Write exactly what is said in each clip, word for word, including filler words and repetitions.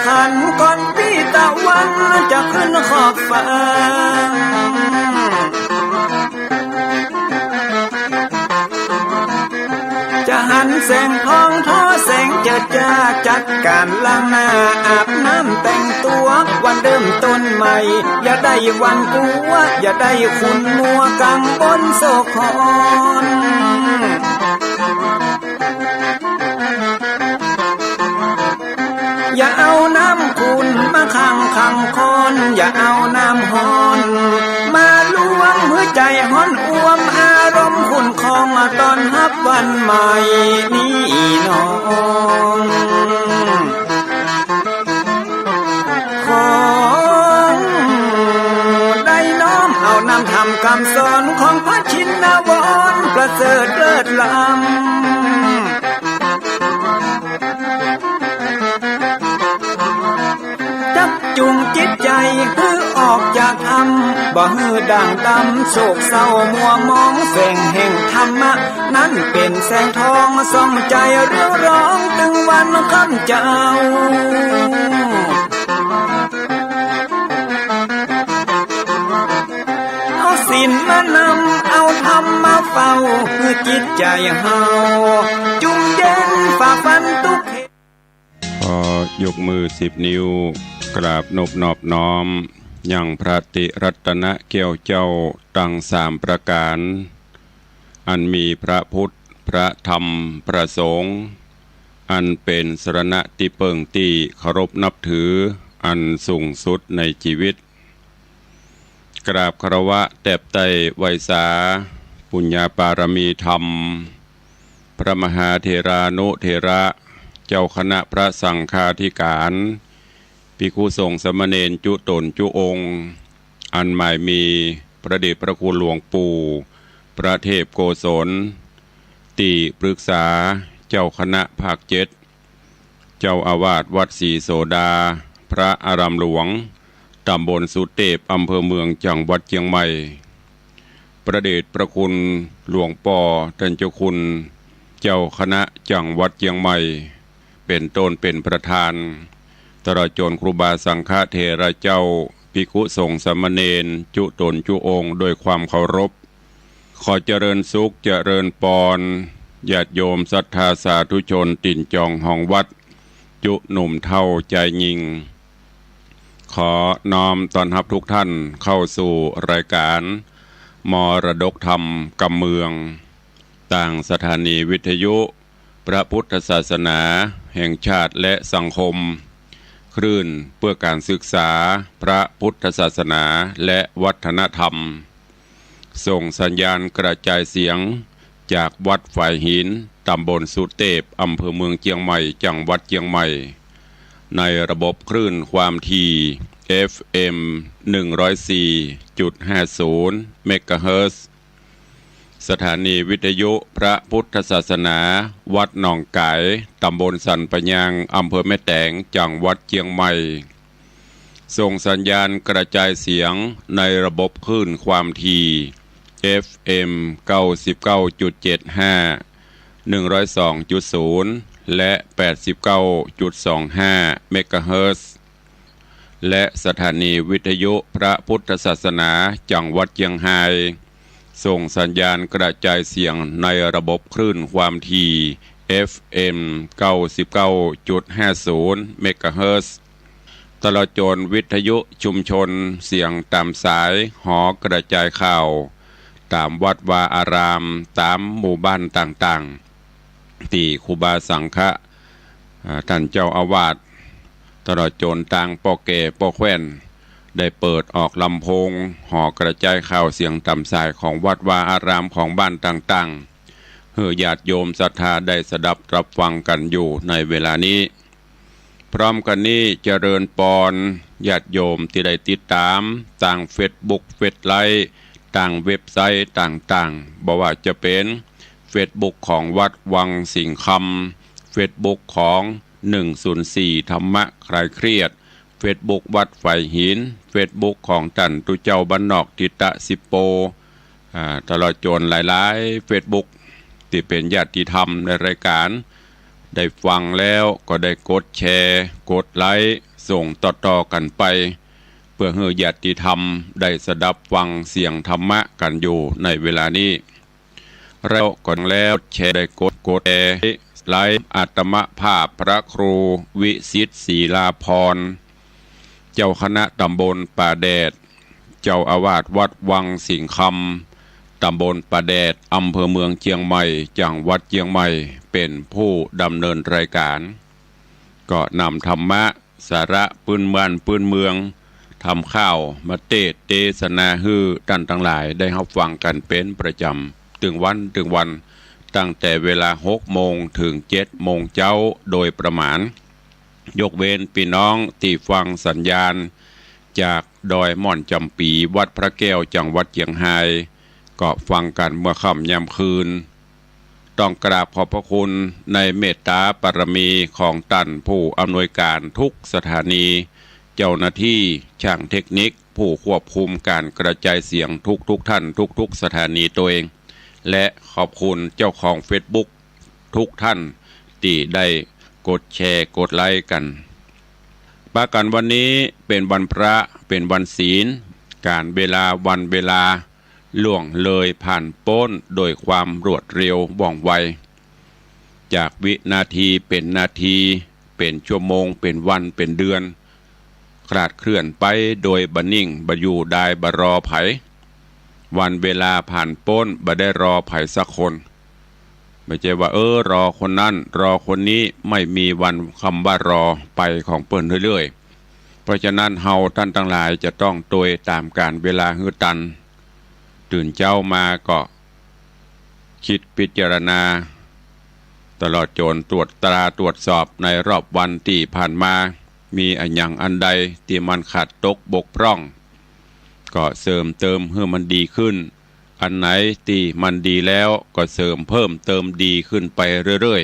ขันก่อนปี้ตะวันจะขึ้นขอบฟ้า จะหันแสงทองทอแสงเจิดจ้า จัดก๋านล้างหน้าอาบน้ำแต่งตั๋ว วันเริ่มต้นใหม่ อย่าได้หวั่นกั๋ว อย่าได้ขุ่นมัวกังวลโศกหอน อย่าเอาน้ำขุ่นมาขังขังคอน อย่าเอาน้ำฮ้อนมาลวง หื้อใจ๋ฮ้อนอ่วม อารมณ์ขุ่นคอง ต้อนฮับวันใหม่นี้น้อง ขอได้น้อมเอานำธรรมกำสอนของพระชินวรประเสริฐเลิศล้ำ จักจูงจิตใจ๋หื้อออกจากถ้ำ บ่หื้อด่างดำโศกเศร้ามัวหมอง แสงแห่งธรรมะนั้นเป๋นแสงทองส่องใจ๋เรืองรองตึงวันค่ำเจ๊า เอาศีลมานำ เอาธรรมมาเฝ้า หื้อจิตใจ๋เฮาจุ่มเย็นฝ่าฟันทุกข์ ขอยกมือสิบนิ้ว กราบนบนอบน้อม ยังพระติรัตนแก้วเจ้าตังสามประก๋าน อันมีพระพุทธ พระธรรม พระสงฆ์ อันเป๋นสรณะตี้เปิ้งตี้เคารพนับถืออันสูงสุดในจีวิต กราบคารวะแตบไต้ไหว้สา ปุญญาปารมีธรรม พระมหาเถรานุเถระ เจ้าคณะพระสังฆาธิก๋าน ภิกขุสงฆ์สามเณรจุ๊ต๋นจุ๊องค์ อันหมายมีพระเดชพระคุณหลวงปู่ พระเทพโกศล ตี้ปรึกษาเจ้าคณะภาคเจ็ด เจ้าอาวาสวัดศรีโสดา พระอารามหลวง ตำบลสุเตพ อำเภอเมือง จังหวัดเจียงใหม่ พระเดชพระคุณหลวงป้อต้านเจ้าคุณ เจ้าคณะจังหวัดเจียงใหม่ เป๋นต้นเป๋นประธาน ตลอดจ๋นครูบาสังฆเถระเจ้า ภิกขุสงฆ์สามเณรจุ๊ต๋นจุ๊องค์ ด้วยความเคารพ ขอเจริญสุขเจริญปอน ญาติโยมศรัทธาสาธุชนตี๋นจองฮองวัด จุ๊หนุ่มเฒ่าจายญิง ขอน้อมต้อนฮับทุกท่านเข้าสู่รายก๋านมรดกธรรมกำเมือง ตางสถานีวิทยุพระพุทธศาสนาแห่งชาติและสังคม คลื่นเพื่อการศึกษาพระพุทธศาสนาและวัฒนธรรม ส่งสัญญาณกระจายเสียงจากวัดฝายหิน ตำบลสุเตพ อำเภอเมืองเจียงใหม่ จังหวัดเจียงใหม่ ในระบบคลื่นความถี่ เอฟเอ็ม หนึ่งร้อยสี่จุดห้าศูนย์ เมกะเฮิรตซ์ สถานีวิทยุพระพุทธศาสนา วัดหนองก๋าย ตำบลสันป่ายาง อำเภอแม่แตง จังหวัดเจียงใหม่ ส่งสัญญาณกระจายเสียงในระบบคลื่นความถี่ เอฟเอ็ม เก้าสิบเก้าจุดเจ็ดห้า หนึ่งร้อยสองจุดศูนย์ และ แปดสิบเก้าจุดสองห้า เมกะเฮิรตซ์ และสถานีวิทยุพระพุทธศาสนาจังหวัดเจียงฮาย ส่งสัญญาณกระจายเสียงในระบบคลื่นความถี่ เอฟเอ็ม เก้าสิบเก้าจุดห้าศูนย์ เมกะเฮิรตซ์ ตลอดจ๋นวิทยุชุมชนเสียงต๋ามสาย หอกระจายข่าว ต๋ามวัดวาอาราม ต๋ามหมู่บ้านต่างๆ ตี้ครูบาสังฆะ อ่า ต้านเจ้าอาวาส ตลอดจ๋นตางป้อแก่ป้อแคว่น ได้เปิดออกลำโพง หอกระจายข่าวเสียงต๋ามสายของวัดวาอารามของบ้านต่างๆ หื้อญาติโยมศรัทธาได้สดับรับฟังกั๋นอยู่ในเวลานี้ พร้อมกั๋นนี้เจริญปอนญาติโยมตี้ได้ติดต๋ามตางเฟซบุ๊ก เฟซไลฟ์ ตางเว็บไซต์ต่างๆ บ่ว่าจะเป๋นเฟซบุ๊กของวัดวังสิงห์คำ เฟซบุ๊กของ หนึ่งศูนย์สี่ ธรรมะคลายเครียด เฟซบุ๊กวัดฝายหิน เฟซบุ๊กของต้านตุ๊เจ้าบ้านนอกทิตะสิบโป อ่า ตลอดจ๋นหลายๆ เฟซบุ๊กตี้เป๋นญาติธรรมในรายก๋าน ได้ฟังแล้วก็ได้กดแชร์ กดไลก์ ส่งต่อๆ กั๋นไป เปื้อหื้อญาติธรรมได้สดับฟังเสียงธรรมะกั๋นอยู่ในเวลานี้ แล้วก็แล้วแชร์ ได้กด กดแชร์ ไลก์ อาตมาภาพพระครูวิสิทธิ์ ศิลาภรณ์ เจ้าคณะตำบลป่าแดด เจ้าอาวาสวัดวังสิงห์คำ ตำบลป่าแดด อำเภอเมืองเจียงใหม่ จังหวัดเจียงใหม่ เป๋นผู้ดำเนินรายก๋าน ก็นำธรรมะ สาระปื้นบ้านปื้นเมือง ธรรมข่าวมาเตสน์เตสนาหื้อต้านตังหลายได้ฮับฟังกั๋นเป๋นประจ๋ำ ตึงวันตึงวัน ตั้งแต่เวลาหกโมงเถิงเจ็ดโมงเจ๊าโดยประมาณ ยกเว้นปี้น้องตี้ฟังสัญญาณจากดอยม่อนจ๋ำปี๋ วัดพระแก้ว จังหวัดเจียงฮาย ก็ฟังกั๋นเมื่อค่ำยามคืน ต้องกราบขอบพระคุณในเมตตาบารมีของต้านผู้อำนวยก๋านทุกสถานี เจ้าหน้าตี้ ช่างเทคนิค ผู้ควบคุมก๋านกระจายเสียงทุกๆ ท่าน ทุกๆ สถานีตวยเอง และขอบคุณเจ้าของเฟซบุ๊กทุกท่านตี้ได้กดแชร์ กดไลก์กั๋น ปากั๋นวันนี้เป๋นวันพระ เป๋นวันศีล ก๋าลเวลา วันเวลา ล่วงเลยผ่านป๊นโดยความรวดเร็วว่องไว จากวินาทีเป๋นนาที เป๋นชั่วโมง เป๋นวัน เป๋นเดือน คลาดเคลื่อนไปโดยบ่นิ่ง บ่อยู่ดาย บ่รอใผ วันเวลาผ่านป๊น บ่ได้รอใผสักคน บ่ใจ้ว่า เออ รอคนนั้น รอคนนี้ ไม่มีวันคำว่ารอ ไปของเปิ้นเรื่อยๆ เพราะฉะนั้นเฮาต้านตังหลายจะต้องตวยต๋ามก๋าลเวลาหื้อตัน ตื่นเจ๊ามาก็ กึ๊ดพิจารณา ตลอดจ๋นตรวจตราตรวจสอบในรอบวันตี้ผ่านมา มีอะหยังอันใดตี้มันขาดตกบกพร่อง ก็เสริมเติมหื้อมันดีขึ้น อันไหนตี้มันดีแล้วก็เสริมเพิ่มเติมดีขึ้นไปเรื่อย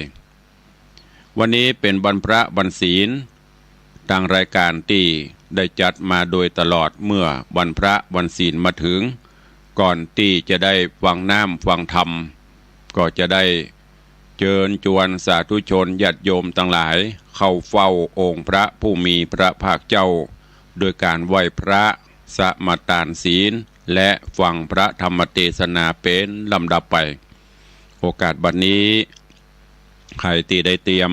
ๆ วันนี้เป๋นวันพระวันศีล ตางรายก๋านตี้ได้จัดมาโดยตลอดเมื่อวันพระวันศีลมาเถิง ก่อนตี้จะได้ฟังน้ำฟังธรรม ก็จะได้เจิญจวนสาธุชนญาติโยมตังหลายเข้าเฝ้าองค์พระผู้มีพระภาคเจ้า โดยก๋านไหว้พระ สมาตานศีล และฟังพระธรรมเตสนาเป๋นลำดับไป โอกาสบัดนี้ ใผตี้ได้เตรียม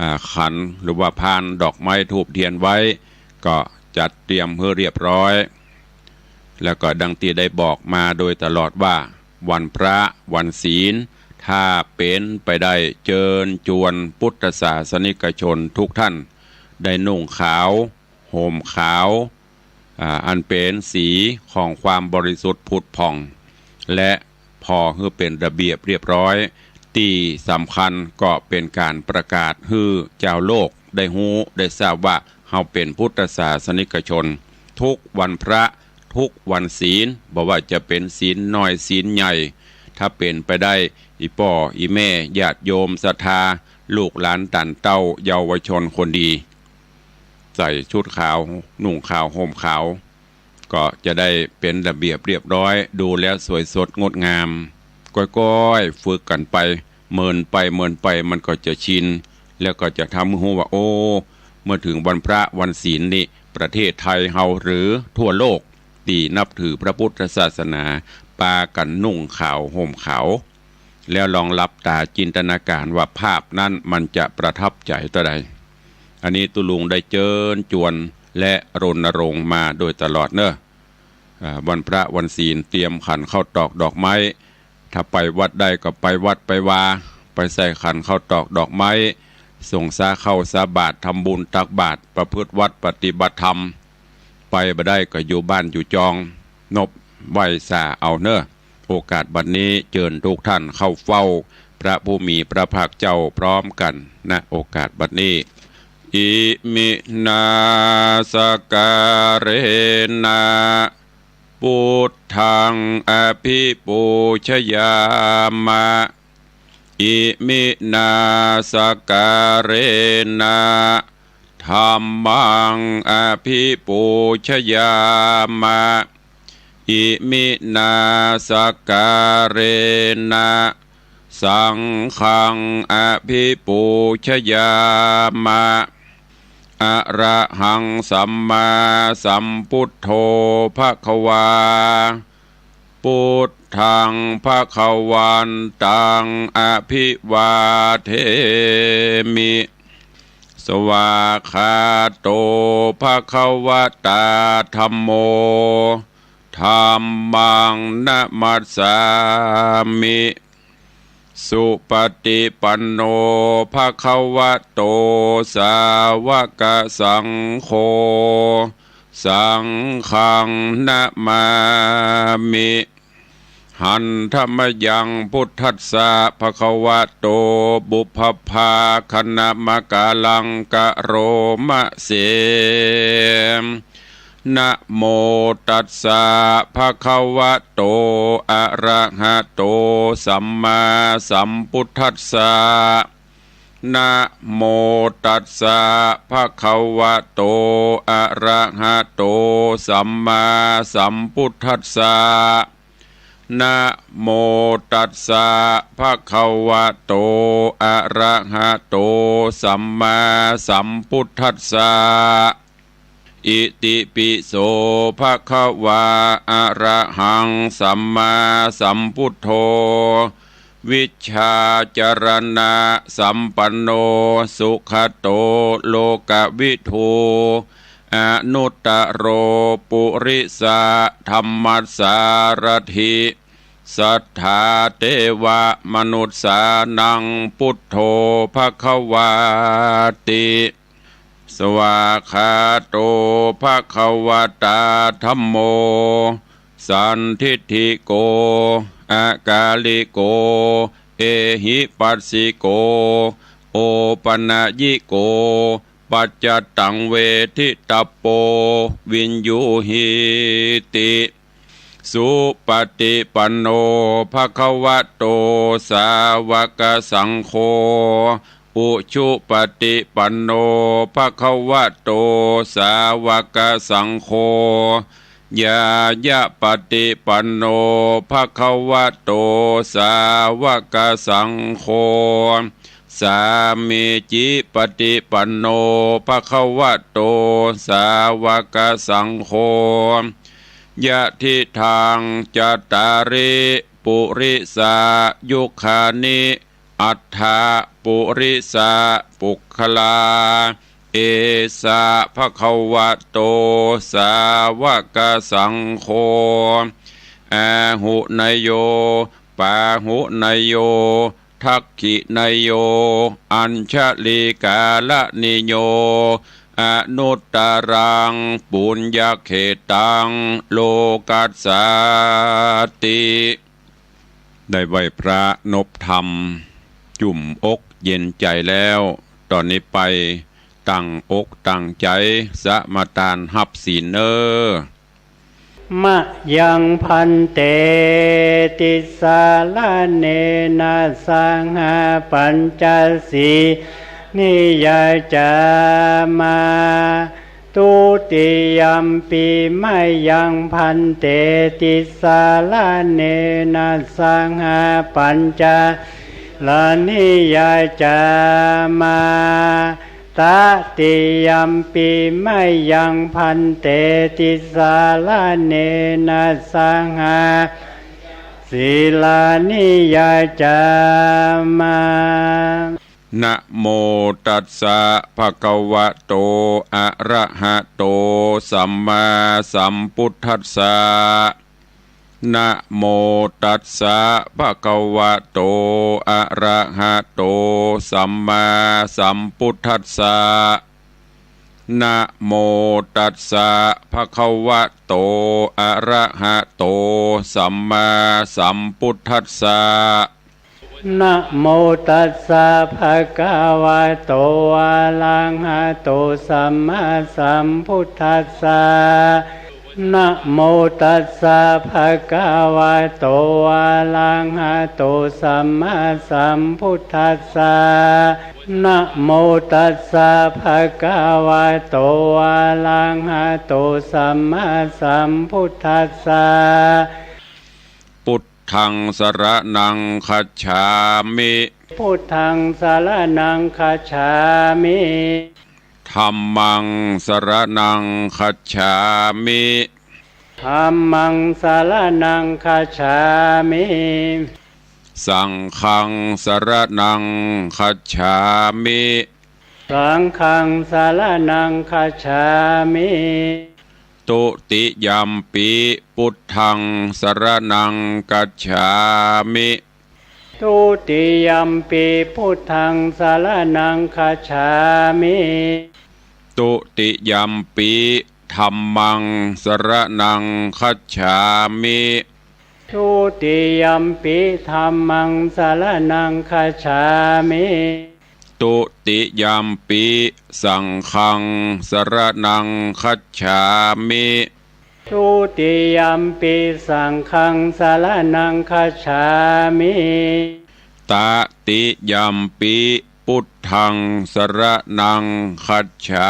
อ่า ขันหรือว่าพานดอกไม้ธูปเตียนไว้ ก็จัดเตรียมหื้อเรียบร้อย แล้วก็ดังตี้ได้บอกมาโดยตลอดว่า วันพระวันศีล ถ้าเป๋นไปได้เจิญจวนพุทธศาสนิกชนทุกท่าน ได้นุ่งขาว ห่มขาว อ่า อันเป๋นสีของความบริสุทธิ์ผุดผ่อง และผ่อหื้อเป๋นระเบียบเรียบร้อย ตี้สำคัญก็เป๋นก๋านประกาศหื้อจาวโลกได้ฮู้ได้ทราบว่าเฮาเป๋นพุทธศาสนิกชน ทุกวันพระ ทุกวันศีล บ่ว่าจะเป๋นศีลน้อยศีลใหญ่ ถ้าเป๋นไปได้ อี่ป้ออี่แม่ญาติโยมศรัทธา ลูกหลานต้านเต้าเยาวชนคนดี ใส่ชุดขาว นุ่งขาว ห่มขาว ก็จะได้เป๋นระเบียบเรียบร้อย ดูแล้วสวยสดงดงาม ก้อยๆ ฝึกกั๋นไป เมินไปเมินไปมันก็จะชิน แล้วก็จะทำหื้อฮู้ว่า โอ้ เมื่อเถิงวันพระวันศีลนี่ ประเทศไทยเฮาหรือทั่วโลกตี้นับถือพระพุทธศาสนา ปากั๋นนุ่งขาวห่มขาว แล้วลองหลับต๋าจินตนาก๋ารว่าภาพนั้นมันจะประทับใจ๋เต้าใด อันนี้ตุ๊ลุงได้เจิญจวนและรณรงค์มาโดยตลอดเนาะ อ่า วันพระวันศีลเตรียมขันข้าวตอกดอกไม้ ถ้าไปวัดได้ก็ไปวัดไปวา ไปใส่ขันข้าวตอกดอกไม้ ส่งสาข้าวสาบาตร ทำบุญตักบาตร ประพฤติวัตรปฏิบัติธรรม ไปบ่ได้ก็อยู่บ้านอยู่จอง นบไหว้สาเอาเนาะ โอกาสบัดนี้เจิญทุกท่านเข้าเฝ้าพระผู้มีพระภาคเจ้าพร้อมกั๋น ณ โอกาสบัดนี้ อิมินาสการะนะ พุทธังอภิปูชยามะ อิมินาสการะนะ ธัมมังอภิปูชยามะ อิมินาสการะนะ สังฆังอภิปูชยามะ อะระหังสัมมาสัมพุทโธภะคะวา พุทธังภะคะวันตังอภิวาเทมิ สวากขาโตภะคะวะตาธัมโม ธัมมังนะมัสสามิ สุปฏิปันโนภะคะวะโต สาวกสังโฆ สังฆังนะมามิ หันธะมะยังพุทธัสสะภะคะวะโต ปุพพะภาคะนะมะกะลังกะโรมะเส นะโมตัสสะภะคะวะโต อะระหะโต สัมมาสัมพุทธัสสะ นะโมตัสสะภะคะวะโต อะระหะโต สัมมาสัมพุทธัสสะ นะโมตัสสะภะคะวะโต อะระหะโต สัมมาสัมพุทธัสสะ อิติปิโสภะคะวา อะระหังสัมมาสัมพุทโธ วิชชาจารณะสัมปันโน สุขะโต โลกวิทู อนุตตะโร ปุริสะธัมมัสสารถิ สัทธาเตวะมนุสสานัง พุทโธภะคะวาติ สวากขาโตภะคะวะตาธัมโม สันทิฏฐิโก อะกาลิโก เอหิปัสสิโก โอปะนะยิโก ปัจจตังเวทิตัปโป วิญญูหิติ สุปฏิปันโนภะคะวะโต สาวกสังโฆ อุชุปฏิปันโนภะคะวะโต สาวกสังโฆ ญาญาปฏิปันโนภะคะวะโต สาวกสังโฆ สามีจิปฏิปันโนภะคะวะโต สาวกสังโฆ ยะทิทังจัตตาริ ปุริสายุคานิ อัฏฐะปุริสะปุคคลา เอสะภะคะวะโต สาวกสังโฆ อาหุเนโย ปาหุเนโย ทักขิเนโย อัญชลีกาละนิโย อนุตตรังปุญญเขตตัง โลกัสสาติ ได้ไหว้พระนบธรรม จุ่มอกเย็นใจ๋แล้ว ต่อนี้ไปตั้งอกตั้งใจ๋สมาตานฮับศีลเน่อ มะยังภันเต ติสสะระเณนะสหะ ปัญจสีลานิยาจามะ ทุติยัมปิ มะยังภันเต ติสสะระเณนะสหะ ปัญจสีลานิยาจามะ ตติยัมปิ มะยังภันเต ติสสะระเณนะสหะ ปัญจสีลานิยาจามะ นะโมตัสสะภะคะวะโต อะระหะโต สัมมาสัมพุทธัสสะ นะโมตัสสะภะคะวะโต อะระหะโต สัมมาสัมพุทธัสสะ นะโมตัสสะภะคะวะโต อะระหะโต สัมมาสัมพุทธัสสะ นะโมตัสสะภะคะวะโต อะระหะโต สัมมาสัมพุทธัสสะ นะโมตัสสะภะคะวะโต อะระหะโต สัมมาสัมพุทธัสสะ นะโมตัสสะภะคะวะโต อะระหะโต สัมมาสัมพุทธัสสะ ปุต ธังสรณังคัจฉามิ พุทธังสรณังคัจฉามิ ธัมมังสรณังคัจฉามิ ธัมมังสรณังคัจฉามิ สังฆังสรณังคัจฉามิ สังฆังสรณังคัจฉามิ ทุติยัมปิพุทธังสรณังคัจฉามิ ทุติยัมปิพุทธังสรณังคัจฉามิ ทุติยัมปิธัมมังสรณังคัจฉามิ ทุติยัมปิธัมมังสรณังคัจฉามิ ทุติยัมปิสังฆังสรณังคัจฉามิ ทุติยัมปิสังฆังสรณังคัจฉามิ ตติยัมปิพุทธังสรณังคัจฉา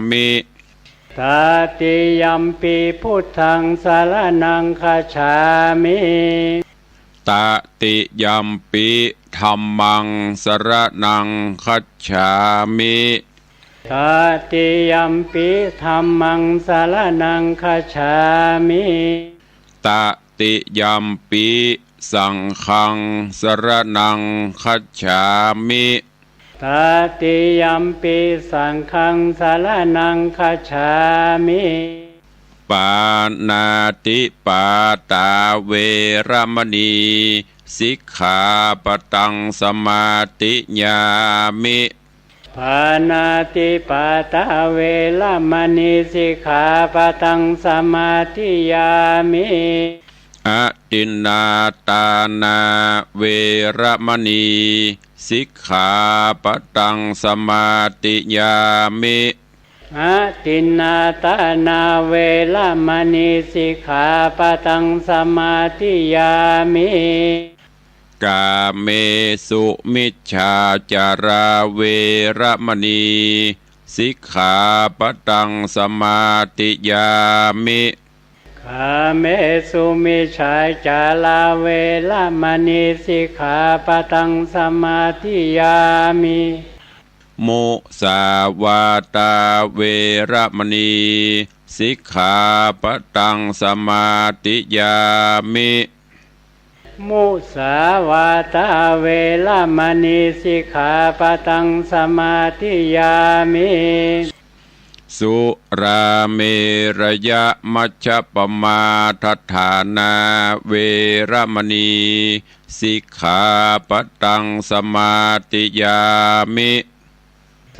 มิ ตติยัมปิพุทธังสรณังคัจฉามิ ตติยัมปิธัมมังสรณังคัจฉามิ ตติยัมปิธัมมังสรณังคัจฉามิ ตติยัมปิสังฆังสรณังคัจฉามิ ตติยัมปิสังฆังสรณังคัจฉามิ ปาณาติปาตาเวระมณี สิกขาปะตังสมาธิยามิ ปาณาติปาตาเวระมณี สิกขาปะตังสมาธิยามิ อทินนาทานาเวระมณี สิกขาปะตังสมาธิยามิ อทินนาทานาเวระมณี สิกขาปะตังสมาธิยามิ กาเมสุมิจฉาจาราเวระมณี สิกขาปะตังสมาธิยามิ กาเมสุมิจฉาจาราเวระมณี สิกขาปะตังสมาธิยามิ มุสาวาทาเวระมณี สิกขาปะตังสมาธิยามิ มุสาวาทาเวระมณี สิกขาปะตังสมาธิยามิ สุราเมรยมัชฌปมาทฐานาเวระมณี สิกขาปะตังสมาธิยามิ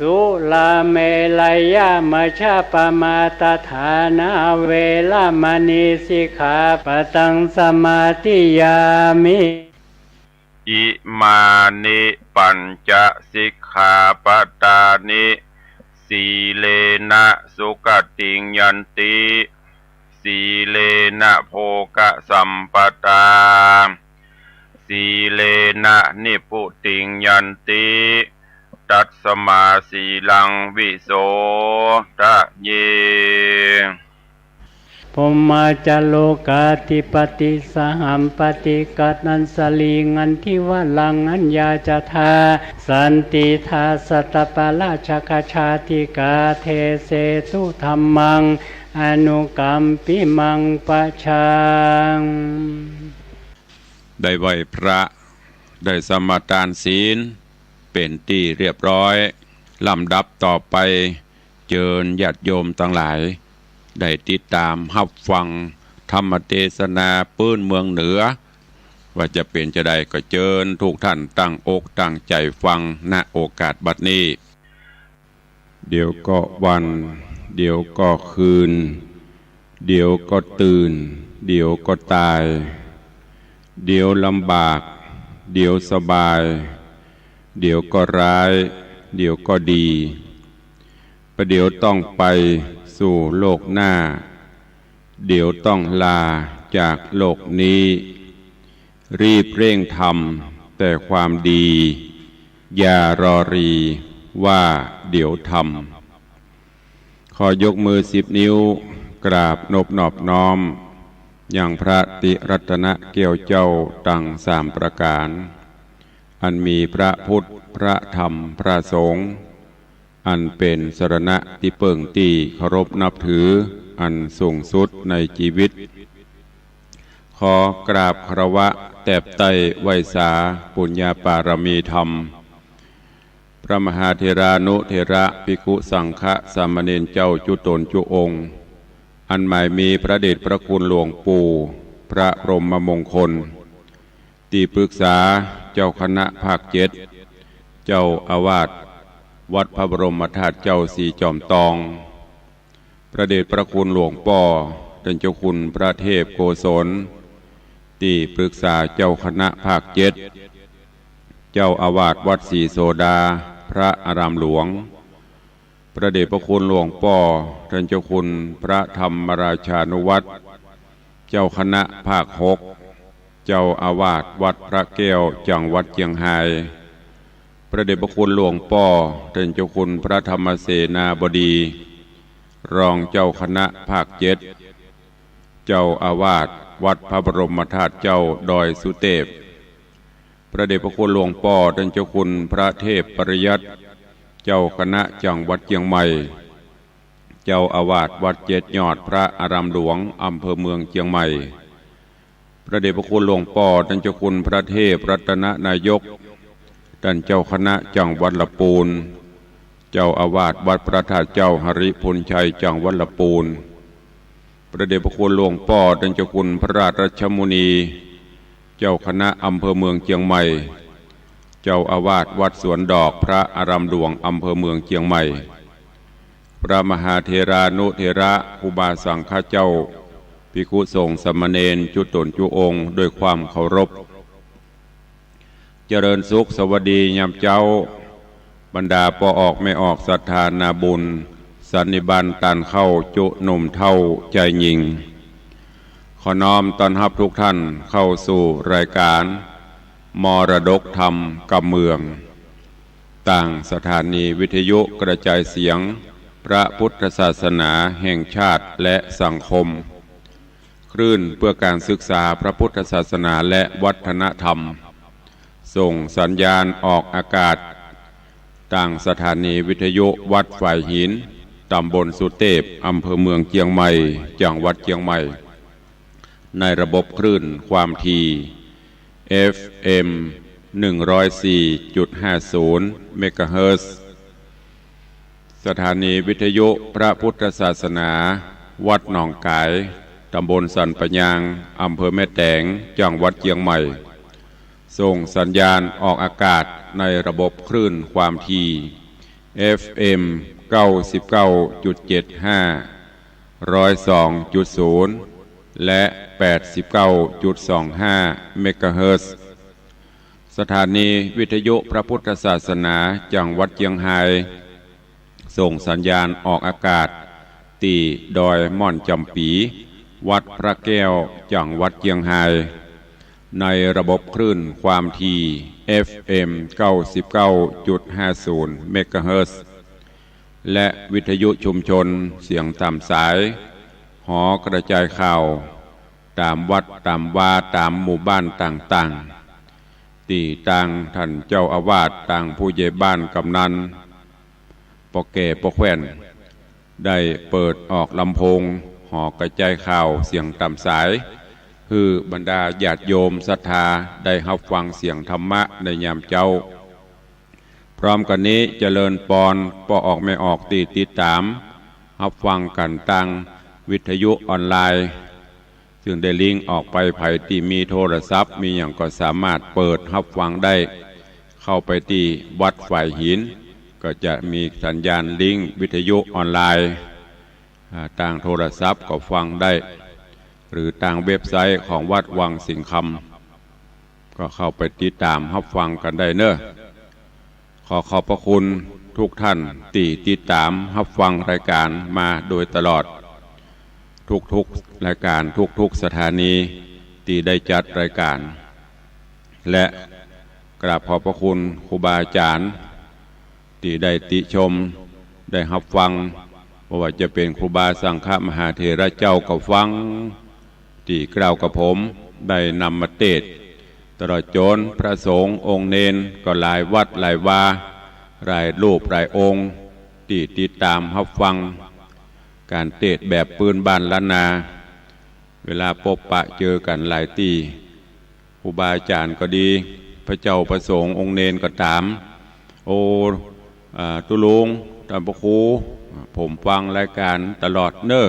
สุราเมรยมัชฌปมาทฐานาเวระมณี สิกขาปะตังสมาธิยามิ อิมานิปัญจสิกขาปะตานิ สีเลนะสุขติงยันติ สีเลนะโภคสัมปทา สีเลนะนิพพุติงยันติ ตัสมาสีลังวิโสทะเย พรหมาจาโรกาธิปติ สหัมปติ กนัญชลี งันทิวรัง อัญญาจทา สันติทา สัตตปาราชกชาติกา เทเสตุธัมมัง อนุกัมปิมัง ปะชัง ได้ไหว้พระ ได้สมาทานศีล เป๋นตี้เรียบร้อย ลำดับต่อไป เจิญญาติโยมตังหลาย ได้ติดต๋ามฮับฟังธรรมเทศนาปื้นเมืองเหนือ ว่าจะเป๋นจาใด ก็เจิญทุกท่านตั้งอกตั้งใจ๋ฟัง ณ โอกาสบัดนี้ เดี๋ยวก็วัน เดี๋ยวก็คืน เดี๋ยวก็ตื่น เดี๋ยวก็ตาย เดี๋ยวลำบาก เดี๋ยวสบาย เดี๋ยวก็ร้าย เดี๋ยวก็ดี ประเดี๋ยวต้องไปสู่โลกหน้า เดี๋ยวต้องลาจากโลกนี้ รีบเร่งทำแต่ความดี อย่ารอรีว่าเดี๋ยวทำ ขอยกมือสิบนิ้ว กราบนบนอบน้อม ยังพระติรัตนแก้วเจ้าตังสามประก๋าน อันมีพระพุทธ พระธรรม พระสงฆ์ อันเป๋นสรณะตี้เปิ้งตี้เคารพนับถืออันสูงสุดในจีวิต ขอกราบคารวะแตบไต้ไหว้สาปุญญาปารมีธรรม พระมหาเถรานุเถระ ภิกขุสังฆะ สามเณรเจ้าจุ๊ต๋นจุ๊องค์ อันหมายมีพระเดชพระคุณหลวงปู่พระพรหมมงคล ตี้ปรึกษาเจ้าคณะภาคเจ็ด เจ้าอาวาสวัดพระบรมธาตุเจ้าศรีจอมตอง พระเดชพระคุณหลวงป้อต้านเจ้าคุณพระเทพโกศล ตี้ปรึกษาเจ้าคณะภาคเจ็ด เจ้าอาวาสวัดศรีโสดา พระอารามหลวง พระเดชพระคุณหลวงป้อต้านเจ้าคุณพระธรรมราชานุวัฒน์ เจ้าคณะภาคหก เจ้าอาวาสวัดพระแก้ว จังหวัดเจียงฮาย พระเดชพระคุณหลวงป้อต้านเจ้าคุณพระธรรมเสนาบดี รองเจ้าคณะภาคเจ็ด เจ้าอาวาสวัดพระบรมธาตุเจ้าดอยสุเตพ พระเดชพระคุณหลวงป้อต้านเจ้าคุณพระเทพปริยัติ เจ้าคณะจังหวัดเจียงใหม่ เจ้าอาวาสวัดเจ็ดยอดพระอารามหลวง อำเภอเมืองเจียงใหม่ พระเดชพระคุณหลวงป้อต้านเจ้าคุณพระเทพรัตนนายก ต้านเจ้าคณะจังหวัดละปูน เจ้าอาวาสวัดพระธาตุเจ้าหริภุญชัย จังหวัดละปูน พระเดชพระคุณหลวงป้อต้านเจ้าคุณพระราชมุนี เจ้าคณะอำเภอเมืองเจียงใหม่ เจ้าอาวาสวัดสวนดอกพระอารามหลวง อำเภอเมืองเจียงใหม่ พระมหาเถรานุเถระ ครูบาสังฆะเจ้า ภิกขุสงฆ์สามเณรจุ๊ต๋นจุ๊องค์ ด้วยความเคารพ เจริญสุขสวัสดียามเจ๊า บรรดาป้อออกแม่ออกศรัทธานาบุญ สันนิบาตตานเข้าจุ๊หนุ่มเฒ่าจายญิง ขอน้อมต้อนฮับทุกท่านเข้าสู่รายการมรดกธรรมกำเมือง ตางสถานีวิทยุกระจายเสียงพระพุทธศาสนาแห่งชาติและสังคม คลื่นเพื่อการศึกษาพระพุทธศาสนาและวัฒนธรรม ส่งสัญญาณออกอากาศ ตางสถานีวิทยุวัดฝายหิน ตำบลสุเตพ อำเภอเมืองเจียงใหม่ จังหวัดเจียงใหม่ ในระบบคลื่นความถี่ เอฟเอ็ม หนึ่งร้อยสี่จุดห้าศูนย์ เมกะเฮิรตซ์ สถานีวิทยุพระพุทธศาสนา วัดหนองก๋าย ตำบลสันป่ายาง อำเภอแม่แตง จังหวัดเจียงใหม่ ส่งสัญญาณออกอากาศในระบบคลื่นความถี่ เอฟเอ็ม เก้าสิบเก้าจุดเจ็ดห้า ร้อยสองจุดศูนย์ และ แปดสิบเก้าจุดสองห้า เมกะเฮิรตซ์ สถานีวิทยุพระพุทธศาสนาจังหวัดเจียงฮาย ส่งสัญญาณออกอากาศตี้ดอยม่อนจ๋ำปี๋ วัดพระแก้ว จังหวัดเจียงฮาย ในระบบคลื่นความถี่ เอฟเอ็ม เก้าสิบเก้าจุดห้าศูนย์ เมกะเฮิรตซ์ และวิทยุชุมชนเสียงต๋ามสาย หอกระจายข่าว ต๋ามวัดต๋ามวาต๋ามหมู่บ้านต่างๆ ตี้ตางต้านเจ้าอาวาส ตางผู้ใหญ่บ้านกำนัล ป้อแก่ป้อแคว่น ได้เปิดออกลำโพงหอกระจายข่าวเสียงต๋ามสาย หื้อบรรดาญาติโยมศรัทธาได้ฮับฟังเสียงธรรมะในยามเจ๊า พร้อมกั๋นนี้เจริญปอนป้อออกแม่ออกตี้ติดต๋ามฮับฟังกั๋นตางวิทยุออนไลน์ ซึ่งได้ลิงก์ออกไป ใผตี้มีโทรศัพท์มีหยังก็สามารถเปิดฮับฟังได้ เข้าไปตี้วัดฝายหิน ก็จะมีสัญญาณลิงก์วิทยุออนไลน์ อ่า ตางโทรศัพท์ก็ฟังได้ หรือตางเว็บไซต์ของวัดวังสิงห์คำ ก็เข้าไปติดต๋ามฮับฟังกั๋นได้เนาะ ขอขอบพระคุณทุกท่านตี้ติดต๋ามฮับฟังรายการมาโดยตลอด ทุกๆรายการ ทุกๆสถานีตี้ได้จัดรายการ และกราบขอบพระคุณครูบาอาจ๋ารย์ตี้ได้ติชม ได้ฮับฟัง บ่ว่าจะเป๋นครูบาสังฆมหาเถระเจ้าก็ฟัง ตี้เกล้ากับผมได้นำมาเตสน์ ตลอดจ๋นพระสงฆ์องค์เณรก็หลายวัดหลายวา หลายรูปหลายองค์ ตี้ติดต๋ามฮับฟังก๋านเตสน์แบบปื้นบ้านล้านนา เวลาปบปะเจอกั๋นหลายตี้ ครูบาอาจ๋ารย์ก็ดี พระเจ้าพระสงฆ์องค์เณรก็ต๋าม โอ้ อ่า ตุ๊ลุง ต้านพระครู ผมฟังรายก๋านตลอดเน่อ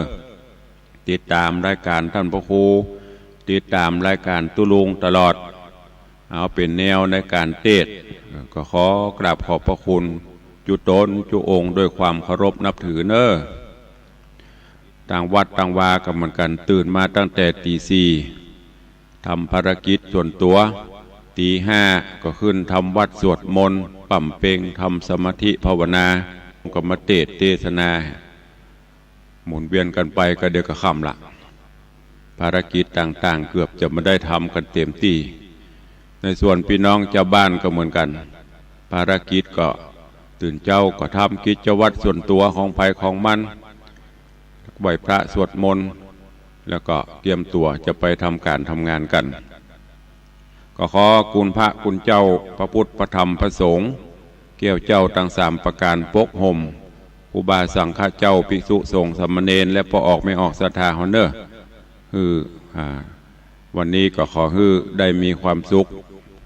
ติดต๋ามรายก๋านต้านพระครู ติดต๋ามรายก๋านตุ๊ลุงตลอด เอาเป๋นแนวในก๋านเตสน์ ก็ขอกราบขอบพระคุณจุ๊ต๋นจุ๊องค์ด้วยความเคารพนับถือเน่อ ต่างวัดต่างวาก็เหมือนกั๋น ตื่นมาตั้งแต่ตี๋สี่ ทำภารกิจส่วนตั๋ว ตี๋ห้าก็ขึ้นทำวัตรสวดมนต์ บำเพ็ญทำสมาธิภาวนา ก็มาเตสน์เตสนา หมุนเวียนกั๋นไปก็เดี๋ยวก็ค่ำละ ภารกิจต่างๆ เกือบจะบ่ได้ทำกั๋นเต๋มตี้ ในส่วนปี้น้องจาวบ้านก็เหมือนกั๋น ภารกิจก็ตื่นเจ๊าก็ทำกิจวัตรส่วนตั๋วของใผของมัน ไหว้พระสวดมนต์ แล้วก็เกียมตั๋วจะไปทำก๋านทำงานกั๋น ก็ขอคุณพระคุณเจ้า พระพุทธ พระธรรม พระสงฆ์ แก้วเจ้าตึงสามประก๋านปกห่ม ครูบาสังฆะเจ้า ภิกษุสงฆ์สามเณร และป้อออกแม่ออกศรัทธาเฮาเน่อ คือ อ่า วันนี้ก็ขอหื้อได้มีความสุข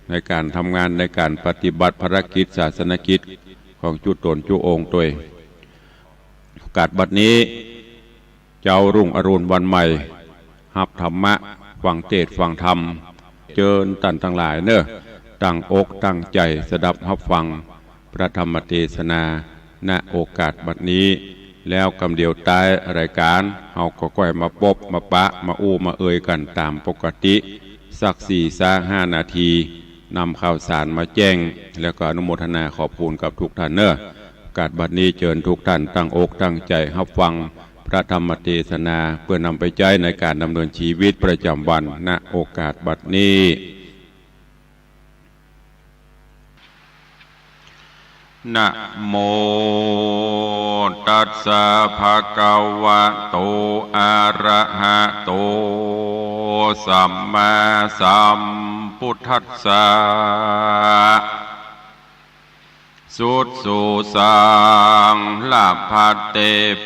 ในก๋านทำงาน ในก๋านปฏิบัติภารกิจศาสนกิจของจุ๊ต๋นจุ๊องค์ตวย โอกาสบัดนี้ เจ๊ารุ่งอรุณวันใหม่ ฮับธรรมะ ฟังเตสน์ฟังธรรม เจิญต้านตังหลายเน่อ ตั้งอกตั้งใจ๋สดับฮับฟังพระธรรมเตสนา ณ โอกาสบัดนี้ แล้วกำเดียวต๊ายรายก๋าน เฮาก็ก้อยมาปบมาปะ มาอู้มาเอยกั๋นต๋ามปกติ สักสี่ซะห้านาที นำข่าวสารมาแจ้ง แล้วก็อนุโมทนาขอบคุณกับทุกท่านเน่อ โอกาสบัดนี้เจิญทุกท่านตั้งอกตั้งใจ๋ฮับฟังพระธรรมเตสนา เปื้อนำไปใจ๊ในก๋านดำเนินจีวิตประจ๋ำวัน ณ โอกาสบัดนี้ นะโมตัสสะ ภะคะวะโต อะระหะโต สัมมาสัมพุทธัสสะ สุดสูสัง ละภัตเต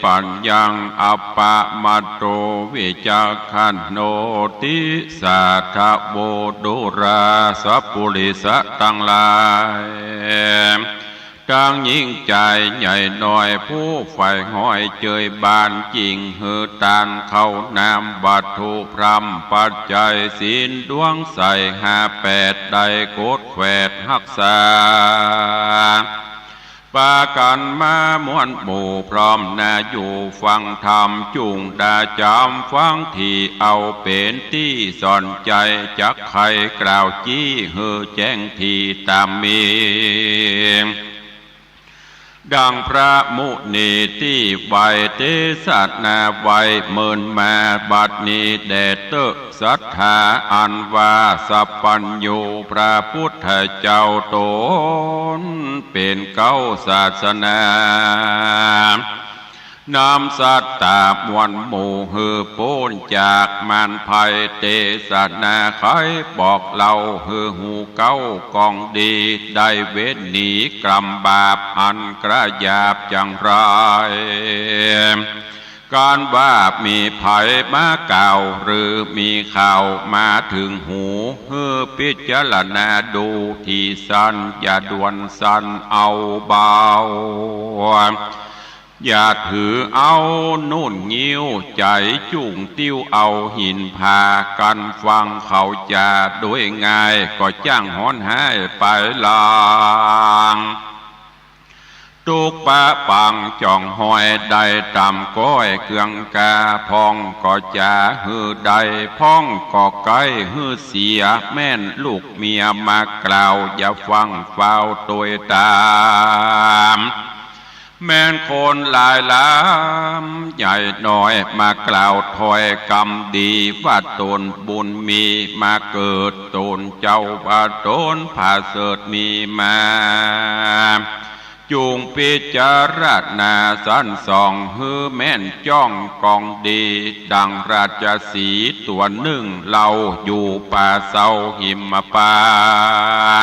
ปัญญัง อัปปะมาโต วิจักขันโน ติสาทะโว ดูราสะปุริสะตังหลาย ตังญิงจายใหญ่น้อย ผู้ใฝ่หอยเจยบาน จิ่งหื้อตานข้าวน้ำวัตถุพร่ำปัจจัยศีลดวงใสห้าแปด ได้กดแขวดฮักษา ปากั๋นมามวลหมู่พร้อมหน้าอยู่ฟังธรรม จุ่งดาจ๋ำฟังตี้เอาเป๋นตี้สอนใจ๋ จักไขกล่าวจี้หื้อแจ้งตี้ต๋ามมี ดังพระมุนีตี้ไหว้เตสนาไว้เมินมา บัดนี้แด่เต๊อะ ศรัทธาอันว่าสัพพัญญูพระพุทธเจ้าต๋นเป๋นเก๊าศาสนา นำสัตตามวลหมู่หื้อป๊นจากมารภัย เตสนาไขบอกเล่าหื้อฮู้เก๊ากองดี ได้เว้นหนีกรรมบาปอันกระหยาบจังไร ก๋านว่ามีใผมากล่าว หรือมีข่าวมาเถิงหู หื้อพิจารณาดูตี้สั้น อย่าด่วนสั้นเอาเบา อย่าถือเอานุ่นงิ้ว ใจ๋จุ่งติ้วเอาหินผา กั๋นฟังเขาจ๋าโดยง่าย ก็จ้างฮ้อนฮ้ายไปหลัง ตุ๊กปะปังจ๋องฮ้อยได้ต๋ามก้อยเกืองกา พ่องก็จ๋าหื้อได้ พ่องก็ใก้หื้อเสีย แม่นลูกเมียมากล่าว อย่าฟั่งฟ้าวตวยต๋าม แม่นคนหลายหลามใหญ่น้อย มากล่าวถ้อยกำดี ว่าต๋นบุญมีมาเกิด ต๋นเจ้าว่าต๋นผาเสริฐมีมา จุ่งปิจารณาสันส่องหื้อแม่นจ้องกองดี ดังราชสีห์ตั๋วนึ่งเล่า อยู่ป่าเซาหิมปา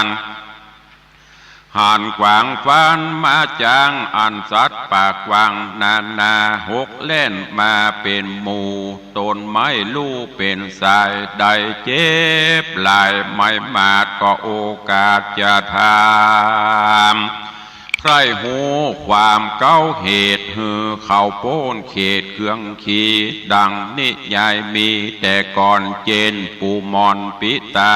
นต์ หันกวางฟานมาจ๋าง อันสัตว์ป่ากว้างนานา หกแล่นมาเป๋นหมู่ ตนไม่ฮู้เป๋นสาย ได้เจ็บหลายไม้หมาด ก็โอกาสจะถาม ใคร่ฮู้ความเก๊าเหตุ หื้อเขาป๊นเขตเคืองขี ดังนิยายมีแต่ก่อน เจนปู่หม่อนปิตา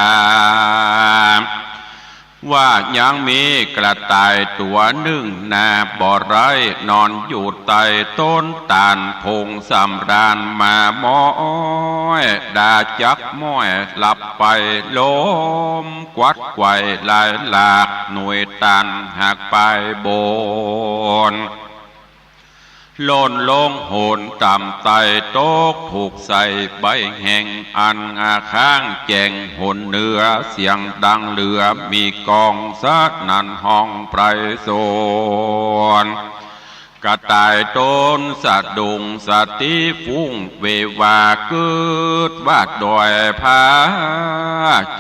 ว่ายังมีกระต่ายตั๋วนึ่งนา บ่ไร้นอนอยู่ใต้ต้นตาล ผงสำราญมาม้อย ดาจักม้อยหลับไป ลมกวัดไกวหลายหลาก หน่วยตาลหักปลายบน หล่นลงหนต่ำไต ตกถูกใส่ใบแห้ง อันอาข้างแจ้งหนเหนือ เสียงดังเหลือมีกอง สนั่นฮ้องไพศาล กระต่ายตนสะดุ้ง สติฟุ้งเววา กึ๊ดว่าดอยผา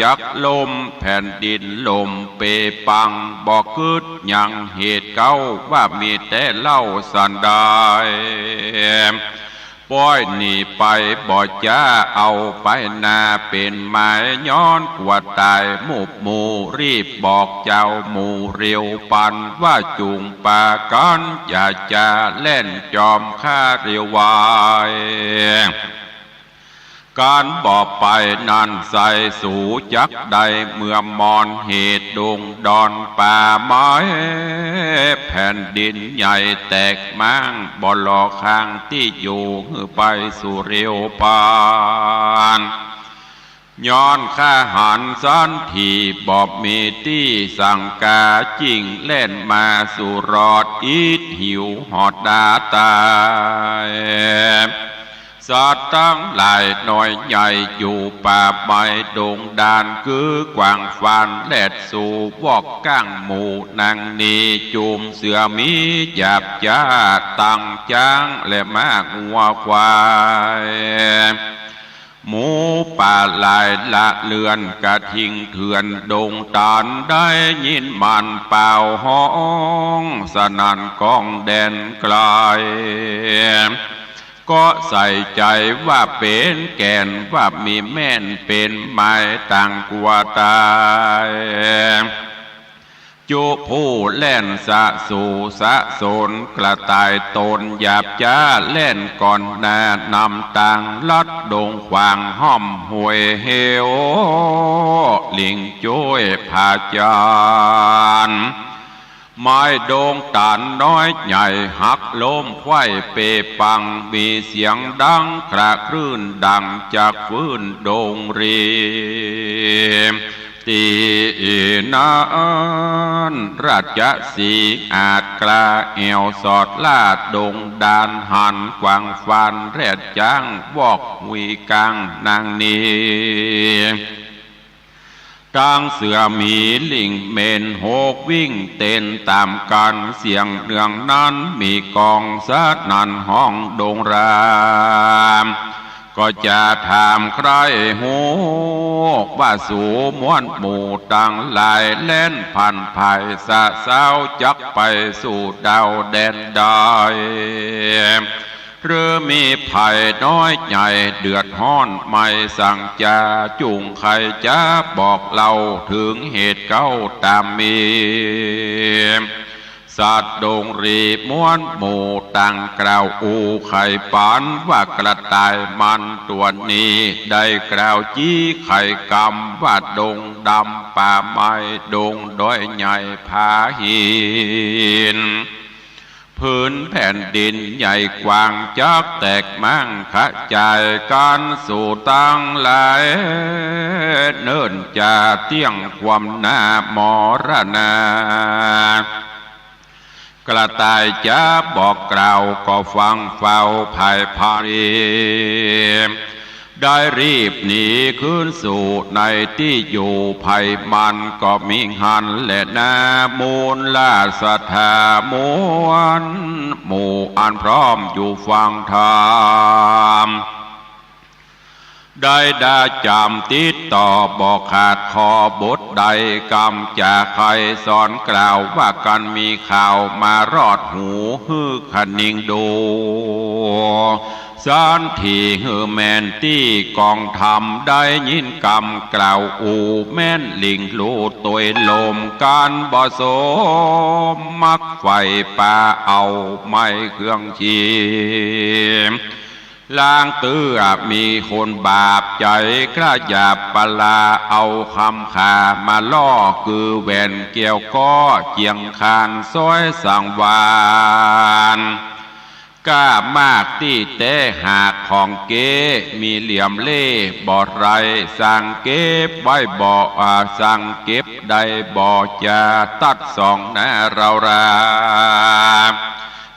จักล่ม แผ่นดินล่มเปปัง บ่กึ๊ดหยังเหตุเก๊า ว่ามีแต่เล่าสันดาน ป้อยหนีไปบ่จ๊า เอาไปนาเป๋นหมาย ย้อนกั๋วต๋ายหมู่หมู่ รีบบอกเจ้าหมู่เร็วปัน ว่าจุ่งปากั๋น อย่าจะแล่นจอมข้าเร็วไว ก๋านบ่ไปนั้นไส้สูจักได้ เมื่อมอนเหตุดงดอนป่าไม้ แผ่นดินใหญ่แตกม้าง บ่หล่อข้างตี้อยู่ หื้อไปสู่เร็วปัน ย้อนข้าหันสันที บ่มีตี้สังกา จิ่งแล่นมาสู่รอด อิดหิวหอดดาต๋าย สัตว์ตังหลายน้อยใหญ่ อยู่ป่าไม้ดงดาน กื้อกวางฟานแลดสู่ วอกก้างหมู่นางนี้ จุ่มเสือหมีหยาบจ๊า ตังจ๊างและม้างัวควาย หมูป่าหลายละเลือน กระทิงเถื่อนดงตาล ได้ยินมันป่าวฮ้อง สนั่นก้องแดนไกล ก็ใส่ใจ๋ว่าเป๋นแก่น ว่ามีแม่นเป๋นหมาย ต่างกั๋วต๋าย จุผู้แล่นสะสู่สะสน กระต่ายตนหยาบจ๊า แล่นก่อนหน้านำตาง ลัดดงขวางห้อมห้วยเหว ลิงจ้วยผาจาน ไม้ดงตาลน้อยใหญ่ หักล้มไขว้เปปัง มีเสียงดังคระครื้น ดังจากฟืนดงรี ตี้นั้นราชสีห์อาจกล้า แอ่วสอดล่าดงดาน หันกวางฟานแลดจ๊าง วอกหุยก้างนางนี้ ตังเสือหมีลิงเม่นหกวิ่งเต้นต๋ามกั๋น เสียงเนืองนั้นมีกอง สนั่นฮ้องดงราม ก็จะถามใคร่ฮู้ ว่าสูมวลหมู่ตังหลาย แล่นผ่านผายสะเซ้า จักไปสู่ดาวแดนใด หรือมีภัยน้อยใหญ่เดือดฮ้อน ไม้สังจา จุ่งใค่จะบอกเล่า เถิงเหตุเก๊าต๋ามมี สัตว์ดงรีมวลหมู่ต่างกล่าวอู้ไขปัน ว่ากระต่ายมันตั๋วนี้ ได้กล่าวจี้ไขกำ ว่าดงดำป่าไม้ ดงดอยใหญ่ผาหิน ผืนแผ่นดินใหญ่กว้าง จักแตกม้างขะจายกั๋นสู่ตังหลาย เนิ่นจะเตี้ยงความหน้ามรณา กระต่ายจะบอกกล่าว ก็ฟังเฝ้าภายภารี เ ได้รีบหนีคืนสู่ในตี้อยู่ ไผมันก็มีหั้นแลนา มูลราชดาม้วนหมู่อันพร้อมอยู่ฟังธรรม ได้ดาจ๋ำติดต่อบ่ขาด ขอบทใดกำจ๋าใค่สอนกล่าวว่ากั๋น มีข่าวมารอดหูหื้อขะนิงดู สันทีหื้อแม่นตี้กองธรรม ได้ยินกำกล่าวอู้แม่น หลิ่งลู่ตวยลมกั๋นบ่สม มักใฝ่ปาเอาไม้เครื่องชี ลางเตื้อมีคนบาปใจ๋ กล้าหยาบปลาเอาคำขามาล่อ คือแหวนแก้วก็เจียงคานซ้อยสังวาล ก้ามากตี้แต๊หากของเก๊ มีเหลี่ยมเล่บ่ไร สั่งเก็บไว้บ่ อ่า สั่งเก็บได้บ่จา ตัดสองนาเรารา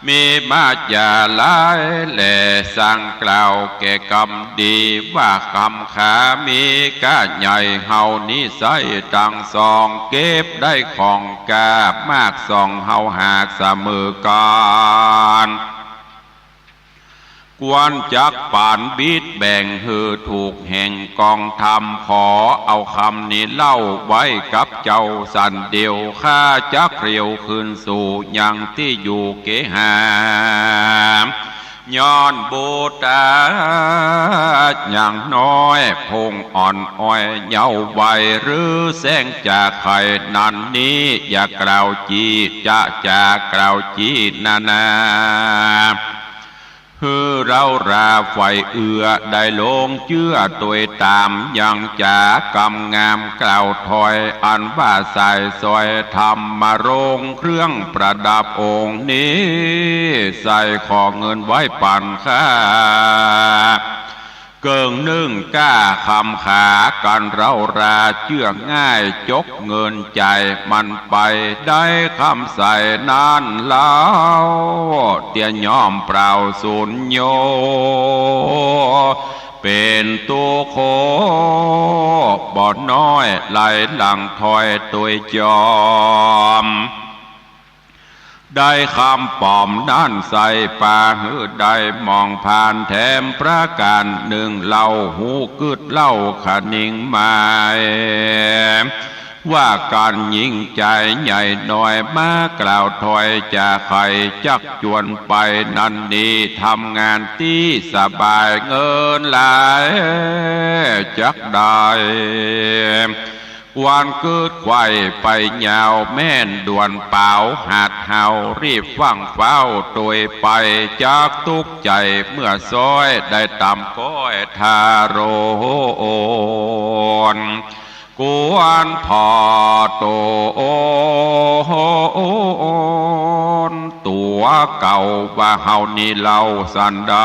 มีมาจ๋าหลายแล สั่งกล่าวแก่กำดี ว่าคำขามีก้าใหญ่ เฮานี้ใส้ตังสอง เก็บได้ของก้ามากสอง เฮาหากเสมอกั๋น ควรจักปานบิดแบ่งหื้อถูกแห่งกองธรรม ขอเอาคำนี้เล่าไว้กับเจ้าสันเดียว ข้าจักเรียวคืนสู่ยังตี้อยู่เกหา ย้อนบุตตายังน้อย พงอ่อนอ้อยเยาว์วัย หรือแสงจ๋าใค่นั้นนี้ อย่ากล่าวจี้ จะจ๋ากล่าวจี้นานา หื้อเราราใฝ่เอื้อได้ลงเจื้อตวยต๋าม ยังจ๋ากำงามกล่าวถอย อันว่าสายสร้อยธรรมรงค์ เครื่องประดับองค์นี้ ใส่ขอเงินไว้ปั๋นข้า เกิ่งนึ่งก้าคำขากั๋นเรารา เจื้อง่ายจกเงินจ่ายมันไป ได้คำใส่นั้นเล่า เตียย่อมเปล่าสูญโย เป๋นตุ๊กข์โขบ่น้อย ไหลหลั่งถอยตวยจอม ได้คำป๋อมนั้นใส่ปาหื้อได้มองผ่านแถมประก๋านนึ่ง เล่าฮู้กึ๊ดเล่าขะนิงหมาย ว่ากั๋นหญิงใจ๋ใหญ่น้อย มากล่าวถอยจ๋าใค่จักจวนไป นั้นนี้ทำงานตี้สบาย เงินหลายจักได้ ควรกึ๊ดไขว่ไปยาว แม่นด่วนเป๋าหัดเฮา รีบฟั่งเฝ้าตวยไป จักตุ๊กข์ใจ๋เมื่อซ้อย ได้ต๋ำก้อยทารน ควรผ่อโตนตั๋วเก่า ว่าเฮานี้เล่าสันใด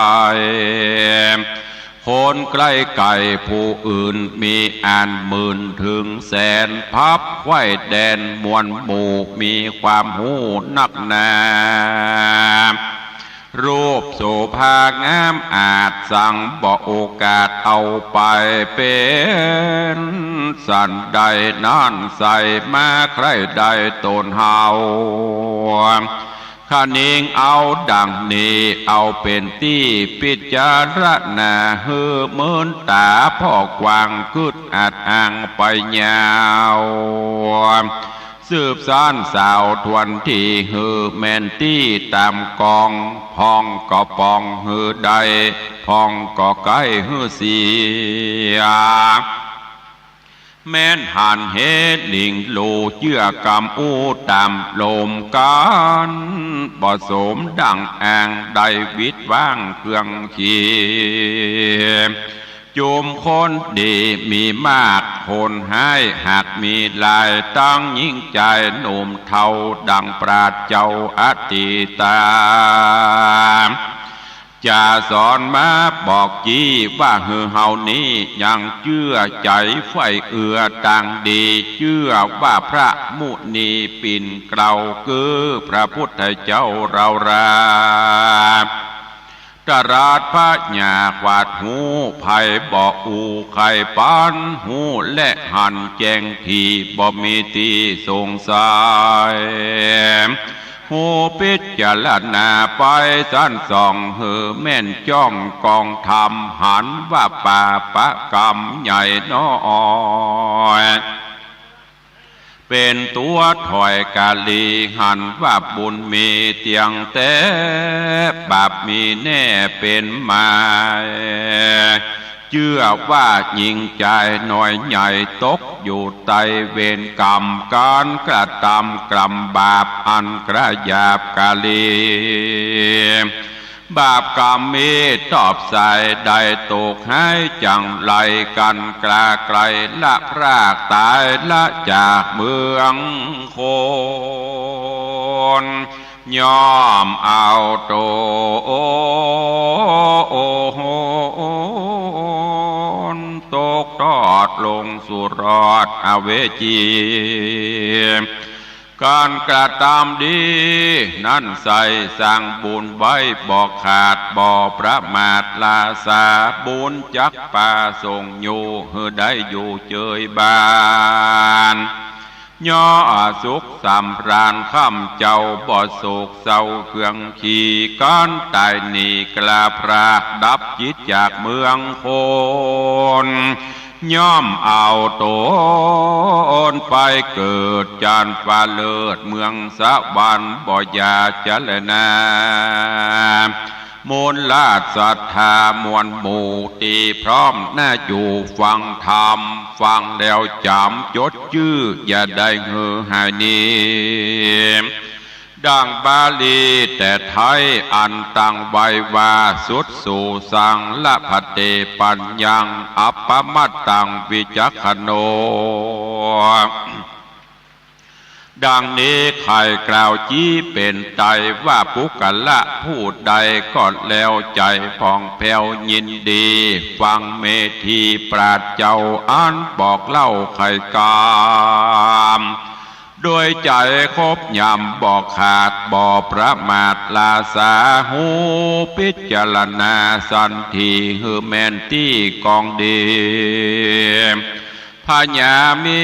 คนใกล้ไกลผู้อื่นมีอันหมื่นเถิงแสน พับไขว่แดนมวลหมู่มีความฮู้นักหนา รูปโสภางามอาจสังบ่โอกาสเอาไป เป๋นสันใดนั้นใส่ มาใคร่ได้ต๋นเฮา ขะนิงเอาดั่งนี้ เอาเป๋นตี้ปิจารณา หื้อมืนต๋าผ่อกว้าง กึ๊ดอัดอ้างไปยาว สืบสานสาวทวนที หื้อแม่นตี้ต๋ามกอง พ่องก็ป่องหื้อได้ พ่องก็ใก้หื้อเสีย แม่นหันเหตุหลิ่งลู่เจื้อกำอู้ต๋ามลมกั๋น บ่สมดั่งอ้างได้วิดว้างเครื่องขี จุมคนดีมีมาก คนฮ้ายหากมีหลาย ตังหญิงจายหนุ่มเฒ่า ดั่งปราชญ์เจ้าอตีตา จะสอนมาบอกจี้ว่า หื้อเฮานี้ยังเจื้อใจ๋ใฝ่เอื้อตางดี เจื้อว่าพระมุนีปิ่นเกล้า คือพระพุทธเจ้าเรารา ตรัสพญาขวาดหู ใผบ่อู้ใค่ปัน ฮู้และหันแจ้งดี บ่มีตี้สงสัย ฮู้พิจารณาไปสันส่อง หื้อแม่นจ้องกองธรรม หันว่าปาปะกรรมใหญ่น้อย เป๋นตั๋วถ้อยกาลี หันว่าบุญมีเตี้ยงแต๊ บาปมีแน่เป๋นหมาย เจื้อว่าญิงจายน้อยใหญ่ ตกอยู่ใต้เวรกรรม ก๋านกระตำกรรมบาป อันกระหยาบกาลี บาปกรรมมีตอบใส ได้ตกหายจังไร กั๋นกล้าไกลละพรากต๋าย ละจากเมืองคน ย่อมเอาต๋นตกตอดลงสู่รอดอเวจี ก๋านกระตำดีนั้นใส่ สร้างบุญไว้บ่ขาด บ่ประมาทลาสา บุญจักประสงค์อยู่ หื้อได้อยู่เจยบาน ย่อสุขสำราญค่ำเจ้า บ่โศกเศร้าเคืองขี ก๋านต๋ายนี้กล้าพราก ดับจิตจากเมืองคน ย่อมเอาต๋นไปเกิดจั้นฟ้าเลิศเมืองสวรรค์ บ่อย่าเจรนา มวลราชศรัทธามวลหมู่ ตี้พร้อมหน้าอยู่ฟังธรรม ฟังแล้วจ๋ำจดจื้อ อย่าได้หื้อหายหนี ดังบาลีแต่ไทยอันตั้งไว้ว่า สุดสูสังละพันเต ปัญญังอัปปมัตตังวิจักขโณ ดังนี้ใค่กล่าวจี๊เป๋นไตรว่า ปุคคละผู้ใดก็แล้วใจ๋ผ่องแผ้วยินดี ฟังเมธีปราชญ์เจ้าอันบอกเล่าไขกำ โดยใจ๋ครบย่ำบ่ขาด บ่ประมาทลาสา ฮู้พิจารณาสันที หื้อแม่นตี้กองดี พญามี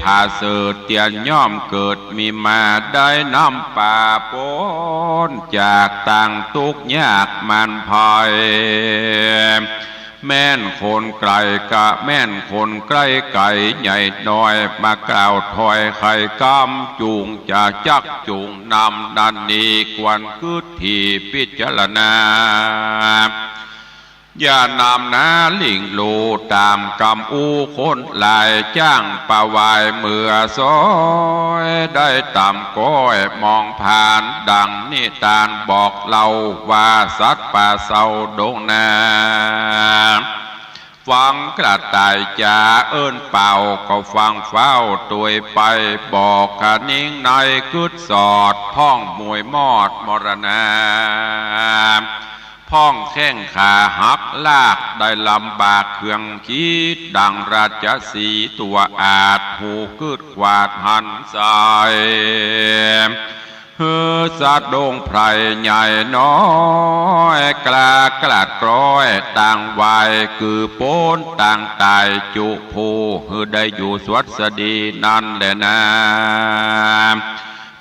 ผาเสริฐเตี้ยนย่อมเกิดมีมา ได้นำปาป๊นจากตางตุ๊กข์ยากหมานภัย แม่นคนไก๋กะแม่นคนใก้ไก๋ใหญ่น้อย มากล่าวถ้อยไขกำ จุ่งจะจักจุ่งนำนั้นนี้ ควรกึ๊ดถี่พิจารณา อย่านำนาลิ่งลู่ต๋ามกำอู้คนหลาย จ้างปะวายเมือซ้อย ได้ต๋ามก้อยมองผ่าน ดังนิตานบอกเล่าว่า สัตว์ป่าเศร้าดงนา ฟังกระต่ายจ๋าเอิ้นเป่า ก็ฟังเฝ้าตวยไป บอกขะนิงในกึ๊ดสอด พ่องมวยมอดมรณา พ่องแข้งขาหักลาก ได้ลำบากเคืองขีด ดังราชสีห์ตั๋วอาช ฮู้กึ๊ดขวาดหันใส หื้อสะดุ้งไพร่ใหญ่น้อย กล้ากลัดกร้อยตางวาย กือป๊นตางต๋ายจุผู้ หื้อได้อยู่สวัสดีนั้นแลนา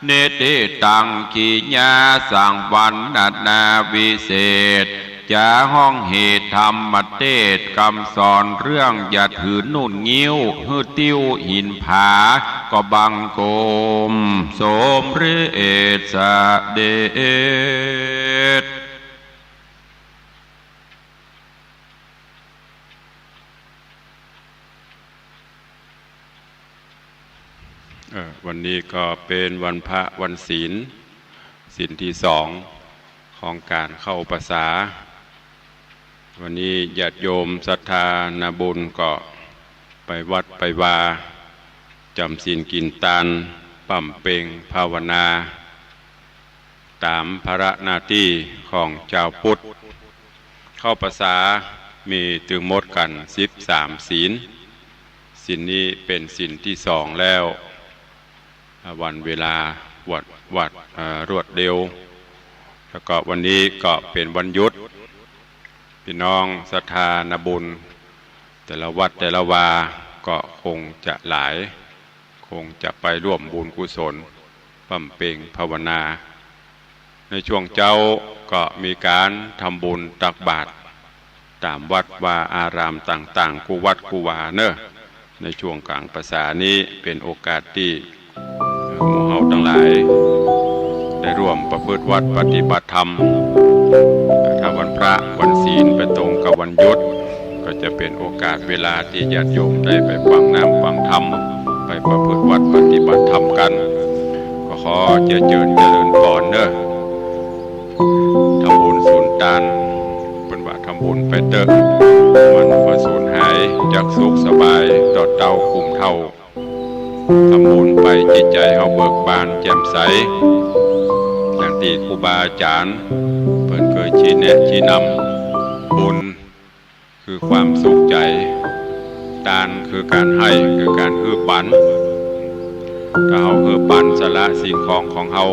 นิติตัง กิริยาสังวรรณนาวิเศษ จ๋าฮ้องเหตุธรรมเตสน์ กำสอนเรื่องอย่าถือนุ่นงิ้ว หื้อติ้วหินผา ก็บังคมสมเร็จเสด็จ เอ่อ วันนี้ก็เป๋นวันพระวันศีล ศีลตี้สองของก๋านเข้าพรรษา วันนี้ญาติโยมศรัทธานาบุญก็ไปวัดไปวา จ๋ำศีลกิ๋นตาน บำเพ็ญภาวนา ต๋ามภาระหน้าตี้ของจาวพุทธ เข้าพรรษามีตึงหมดกั๋นสิบสามศีล ศีลนี้เป๋นศีลตี้สองแล้ว อ่า วันเวลาวัด วัด อ่า รวดเร็ว แล้วก็วันนี้ก็เป๋นวันหยุด พี่น้องศรัทธานาบุญ แต่ละวัดแต่ละวาก็คงจะหลาย คงจะไปร่วมบุญกุศลบำเพ็ญภาวนา ในช่วงเจ๊าก็มีก๋านทำบุญตักบาตรต๋ามวัดวาอารามต่างๆ กู้วัดกู้วาเนาะ ในช่วงก๋างพรรษานี้เป๋นโอกาสตี้ หมู่เฮาตังหลายได้ร่วมประพฤติวัตรปฏิบัติธรรม ถ้าวันพระวันศีลไปตรงกับวันหยุด ก็จะเป๋นโอกาสเวลาตี้ญาติโยมได้ไปฟังน้ำฟังธรรม ไปประพฤติวัตรปฏิบัติธรรมกั๋น ก็ขอเจริญเจริญพรเนาะ ทำบุญสูญตาน เปิ้นว่าทำบุญไปเต๊อะ มันบ่สูญหาย จักสุขสบาย ต่อเต้ากุมเฒ่า ทำบุญไปจิตใจ๋เฮาเบิกบานแจ่มใส อย่างตี้ครูบาอาจ๋ารย์เปิ้นเกยชี้แนะชี้นำ บุญคือความสุขใจ๋ ตานคือก๋านหื้อ คือก๋านหื้อปัน ถ้าเฮาหื้อปันสละสิ่งของของเฮา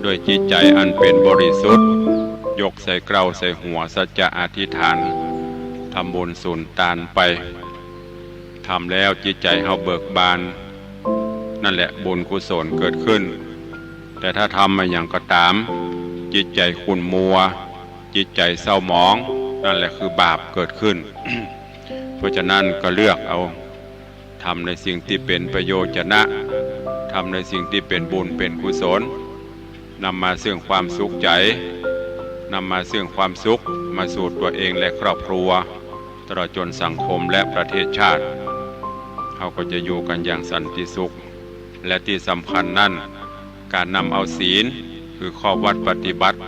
ด้วยจิตใจ๋อันเป๋นบริสุทธิ์ ยกใส่เกล้าใส่หัวสัจจะอธิษฐาน ทำบุญสูญตานไป ทำแล้วจิตใจ๋เฮาเบิกบาน นั่นแหละบุญกุศลเกิดขึ้น แต่ถ้าทำอะหยังก็ต๋าม จิตใจ๋ขุ่นมัว จิตใจ๋เศร้าหมอง นั่นแหละคือบาปเกิดขึ้น เพราะฉะนั้นก็เลือกเอา ทำในสิ่งตี้เป๋นประโยชนะ ทำในสิ่งตี้เป๋นบุญเป๋นกุศล นำมาซึ่งความสุขใจ๋ นำมาซึ่งความสุขมาสู่ตั๋วเองและครอบครัว ตลอดจ๋นสังคมและประเทศชาติ เฮาก็จะอยู่กั๋นอย่างสันติสุข และตี้สำคัญนั้น ก๋านนำเอาศีล คือข้อวัตรปฏิบัติ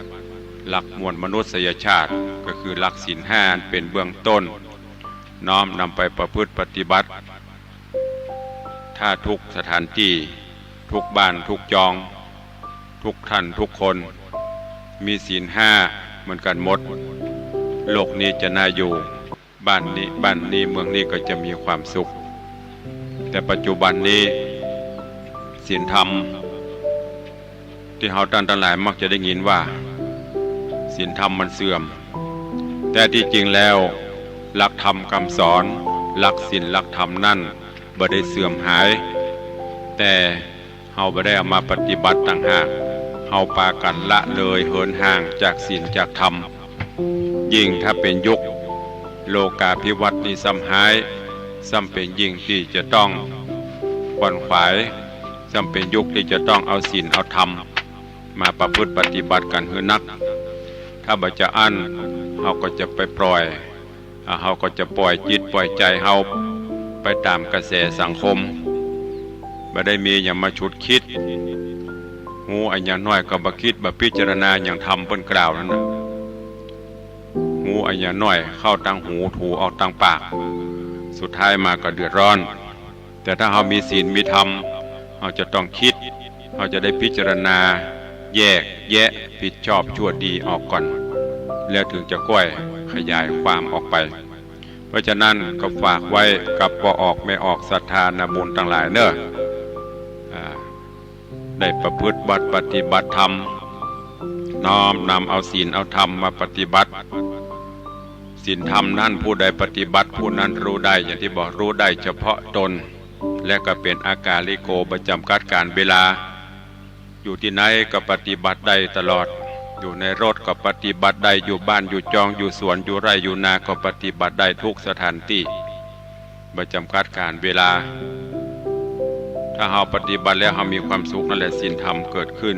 หลักมวลมนุษยชาติ ก็คือหลักศีลห้าอันเป๋นเบื้องต้น น้อมนำไปประพฤติปฏิบัติ ถ้าทุกสถานตี้ ทุกบ้านทุกจอง ทุกท่านทุกคน มีศีลห้าเหมือนกั๋นหมด โลกนี้จะน่าอยู่ บ้านนี้ บ้านนี้ เมืองนี้ก็จะมีความสุข แต่ปัจจุบันนี้ ศีลธรรม ตี้เฮาต้านตังหลายมักจะได้ยินว่า ศีลธรรมมันเสื่อม แต่ตี้จริงแล้ว หลักธรรมกำสอน หลักศีลหลักธรรมนั้นบ่ได้เสื่อมหาย แต่เฮาบ่ได้เอามาปฏิบัติต่างหาก เฮาปากั๋นละเลยเหินห่างจากศีลจากธรรม ยิ่งถ้าเป๋นยุคโลกาภิวัตน์นี้ซ้ำฮ้าย ซ้ำเป๋นยิ่งตี้จะต้องขวนขวาย ซ้ำเป๋นยุคตี้จะต้องเอาศีลเอาธรรมมาประพฤติปฏิบัติกั๋นหื้อนัก ถ้าบ่จะอั้น เฮาก็จะไปปล่อย อ่า เฮาก็จะปล่อยจิตปล่อยใจ๋เฮาไปต๋ามกระแสสังคม บ่ได้มีหยังมาฉุกคิด ฮู้อะหยังน้อยก็บ่คิดบ่พิจารณาอย่างธรรมเปิ้นกล่าวนั้นนะ ฮู้อะหยังน้อยเข้าตางหูถูออกตางปาก สุดท้ายมาก็เดือดร้อน แต่ถ้าเฮามีศีลมีธรรม เฮาจะต้องคิด เฮาจะได้พิจารณา แยกแยะผิดชอบชั่วดีออกก่อน แล้วถึงจะก้อยขยายความออกไป เพราะฉะนั้นก็ฝากไว้กับป้อออกแม่ออกศรัทธานาบุญตังหลายเนาะ อ่า ได้ประพฤติวัตรปฏิบัติธรรม น้อมนำเอาศีลเอาธรรมมาปฏิบัติ ศีลธรรมนั้นผู้ใดปฏิบัติผู้นั้นรู้ได้ อย่างตี้บอก รู้ได้เฉพาะตน และก็เป๋นอากาลิโก บ่จ๋ำกัดก๋าลเวลา อยู่ตี้ไหนก็ปฏิบัติได้ตลอด อยู่ในรถก็ปฏิบัติได้ อยู่บ้านอยู่จอง อยู่สวนอยู่ไร่อยู่นาก็ปฏิบัติได้ทุกสถานตี้ บ่จ๋ำกัดก๋าลเวลา ถ้าเฮาปฏิบัติแล้วเฮามีความสุข นั่นแหละศีลธรรมเกิดขึ้น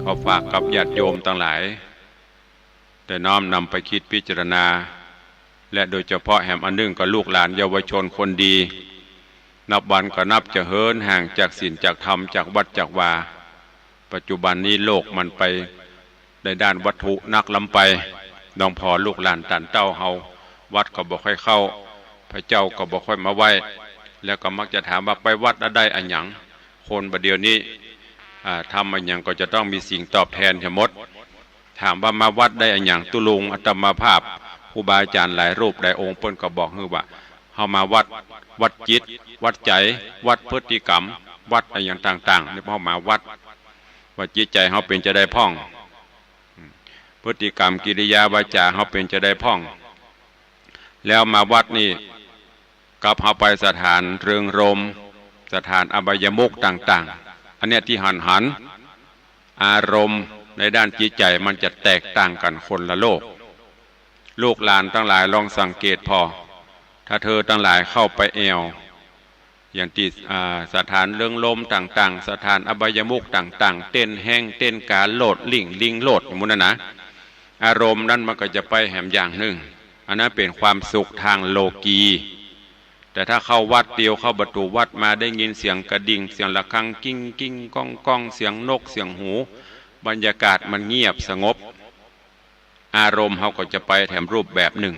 ขอฝากกับญาติโยมตังหลาย ได้น้อมนำไปคิดพิจารณา และโดยเฉพาะแหมอันนึ่งก็ลูกหลานเยาวชนคนดี นับวันก็นับจะเหินห่างจากศีลจากธรรมจากวัดจากวา ปัจจุบันนี้โลกมันไปในด้านวัตถุนักล้ำไป น้องพ่อลูกหลานต้านเต้าเฮา วัดก็บ่ค่อยเข้า พระเจ้าก็บ่ค่อยมาไหว้ แล้วก็มักจะถามว่าไปวัดแล้วได้อะหยัง คนบ่าเดี่ยวนี้ อ่า ทำอะหยังก็จะต้องมีสิ่งตอบแทนเสียหมด ถามว่ามาวัดได้อะหยัง ตุ๊ลุงอาตมาภาพ ครูบาอาจ๋ารย์หลายรูปหลายองค์เปิ้นก็บอกหื้อว่า เฮามาวัด วัดจิต วัดใจ๋ วัดพฤติกรรม วัดอะหยังต่างๆ นี่เฮามาวัด ว่าจิตใจ๋เฮาเป๋นจาใดพ่อง พฤติกรรมกิริยาวาจ๋าเฮาเป๋นจาใดพ่อง แล้วมาวัดนี่ กับเฮาไปสถานเริงรมย์ สถานอบายมุขต่างๆ อันเนี้ยตี้หันหัน อารมณ์ในด้านจิตใจ๋มันจะแตกต่างกั๋นคนละโลก ลูกหลานตังหลายลองสังเกตผ่อ ถ้าเธอตังหลายเข้าไปแอ่ว อย่างตี้ อ่า สถานเริงรมย์ต่างๆ สถานอบายมุขต่างๆ เต้นแฮ้งเต้นก๋าโลดลิ่งลิงโลดหมู่นั้นนะ อารมณ์นั้นมันก็จะไปแหมอย่างนึ่ง อันนั้นเป๋นความสุขตางโลกี แต่ถ้าเข้าวัดเตียวเข้าประตู๋วัดมาได้ยินเสียงกระดิ่งเสียงระฆังกิ้งกิ้งก้องก้อง เสียงนกเสียงหนู บรรยากาศมันเงียบสงบ อารมณ์เฮาก็จะไปแถมรูปแบบนึ่ง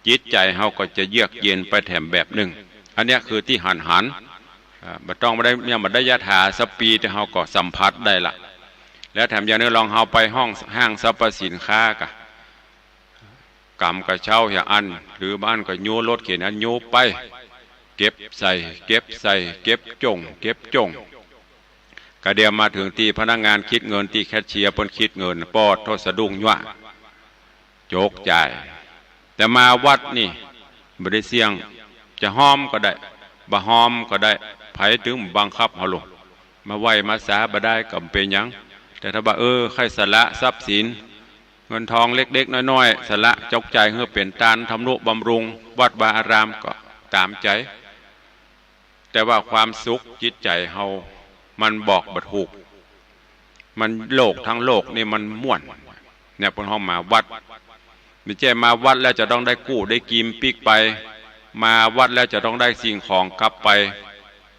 จิตใจ๋เฮาก็จะเยือกเย็นไปแถมแบบนึ่ง อันเนี้ยคือตี้หันหัน อ่า บ่ต้องมาได้ ยังบ่ได้ยะถาสักปี๋ แต่เฮาก็สัมผัสได้ละ แล้วแถมอย่างนึ่งลองเฮาไปห้อง ห้างสรรพสินค้ากะ ก๋ำกระเช้าอย่างอั้น หรือบางอั้นก็ยู้รถเข็นอันยู้ไป เก็บใส่ เก็บใส่ เก็บจ้ง เก็บจ้ง กะเดี่ยวมาเถิงตี้พนักงานคิดเงินตี้แคชเชียร์เปิ้นคิดเงิน ปอดโธ่สะดุ้งยั้ว โจกจ่าย แต่มาวัดนี่ บ่ได้เสี้ยง จะฮอมก็ได้ บ่ฮอมก็ได้ ใผตึงบังคับเฮาลง มาไหว้มาสาบ่ได้ก็บ่เป๋นหยัง แต่ถ้าว่า เออ ใค่สละทรัพย์สิน เงินทองเล็กๆ น้อยๆ สละจกจ่ายหื้อเป๋นตานทำนุบำรุงวัดวาอารามก็ต๋ามใจ๋ แต่ว่าความสุขจิตใจ๋เฮามันบอกบ่ถูก มันโลกตังโลกนี่มันม่วน เนี่ยเปิ้นฮ้องมาวัด บ่ใจ้มาวัดแล้วจะต้องได้กู้ได้กิมปิ๊กไป มาวัดแล้วจะต้องได้สิ่งของกลับไป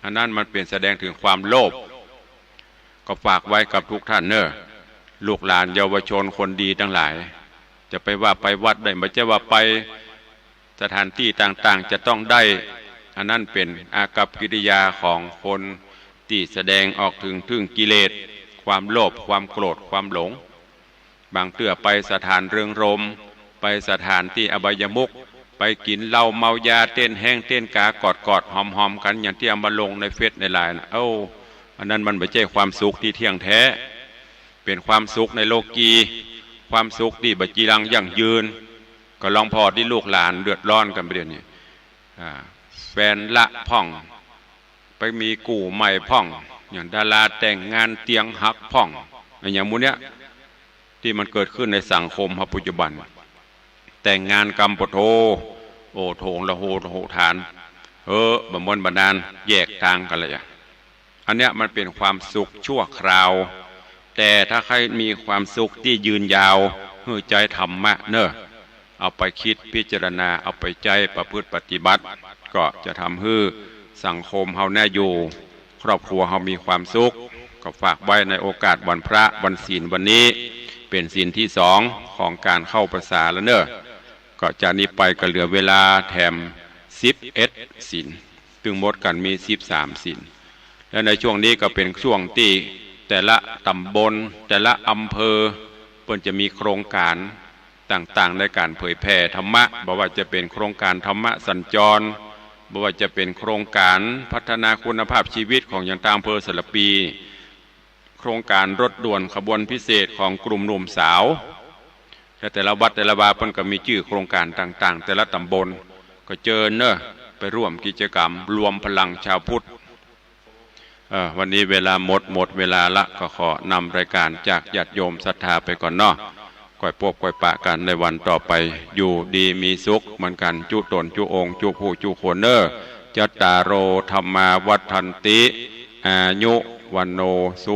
อันนั้นมันเป๋นแสดงเถิงความโลภ ก็ฝากไว้กับทุกท่านเน่อ ลูกหลานเยาวชนคนดีตังหลาย จะไปว่าไปวัดได้ บ่ใจ้ว่าไปสถานตี้ต่างๆ จะต้องได้ อันนั้นเป๋นอากัปกิริยาของคนตี้แสดงออกเถิง เถิงกิเลส ความโลภ ความโกรธ ความหลง บางเตื้อไปสถานเริงรมย์ ไปสถานตี้อบายมุข ไปกิ๋นเหล้าเมายา เต้นแฮ้งเต้นก๋ากอดๆ หอมๆ กั๋น อย่างตี้เอามาลงในเฟซในไลน์นะ เอ้า อันนั้นมันบ่ใจ้ความสุขตี้เที่ยงแท้ เป๋นความสุขในโลกี ความสุขตี้บ่จีรังยั่งยืน ก็ลองผ่อตี้ลูกหลานเดือดร้อนกั๋นไปเดี๋ยวนี้ อ่า แฟนละพ่อง ไปมีกู้ใหม่พ่อง อย่างดาราแต่งงานเตียงหักพ่อง อย่างหมู่เนี้ย ตี้มันเกิดขึ้นในสังคมเฮาปัจจุบัน แต่งงานกำปะโธ โอโถงละโหโหฐาน เฮ้อ บ่ม่วนบ่นาน แยกตางกั๋นเลยอะ อันเนี้ยมันเป๋นความสุขชั่วคราว แต่ถ้าใค่มีความสุขตี้ยืนยาว หื้อใจ๊ธรรมะเน่อ เอาไปคิดพิจารณา เอาไปใจ๊ประพฤติปฏิบัติ ก็จะทำหื้อสังคมเฮาแน่อยู่ ครอบครัวเฮามีความสุข ก็ฝากไว้ในโอกาสวันพระวันศีลวันนี้ เป๋นศีลตี้สองของก๋านเข้าพรรษาแล้วเน่อ ก็จากนี้ไปก็เหลือเวลาแถมสิบเอ็ดศีล ตึงหมดกั๋นมีสิบสามศีล และในช่วงนี้ก็เป๋นช่วงตี้แต่ละต๋ำบล แต่ละอำเภอ เปิ้นจะมีโครงก๋านต่างๆ ในก๋านเผยแผ่ธรรมะ บ่ว่าจะเป๋นโครงก๋านธรรมะสัญจร บ่ว่าจะเป๋นโครงก๋านพัฒนาคุณภาพชีวิตของอย่างตางอำเภอสารภี โครงก๋านรถด่วนขบวนพิเศษของกลุ่มหนุ่มสาว และแต่ละวัดแต่ละวาเปิ้นก็มีจื้อโครงก๋านต่างๆ แต่ละต๋ำบล ก็เจิญเน่อ ไปร่วมกิจกรรมรวมพลังชาวพุทธ เอ่อ วันนี้เวลาหมด หมดเวลาละ ก็ขอนำรายการจากญาติโยมศรัทธาไปก่อนเนาะ ก้อยปบก้อยปะกั๋นในวันต่อไป อยู่ดีมีสุขเหมือนกั๋น จุ๊ต๋นจุ๊องค์ จุ๊ผู้จุ๊คนเน่อ จัตตาโร ธัมมา วัฑฒันติ อายุ วัณโณ สุ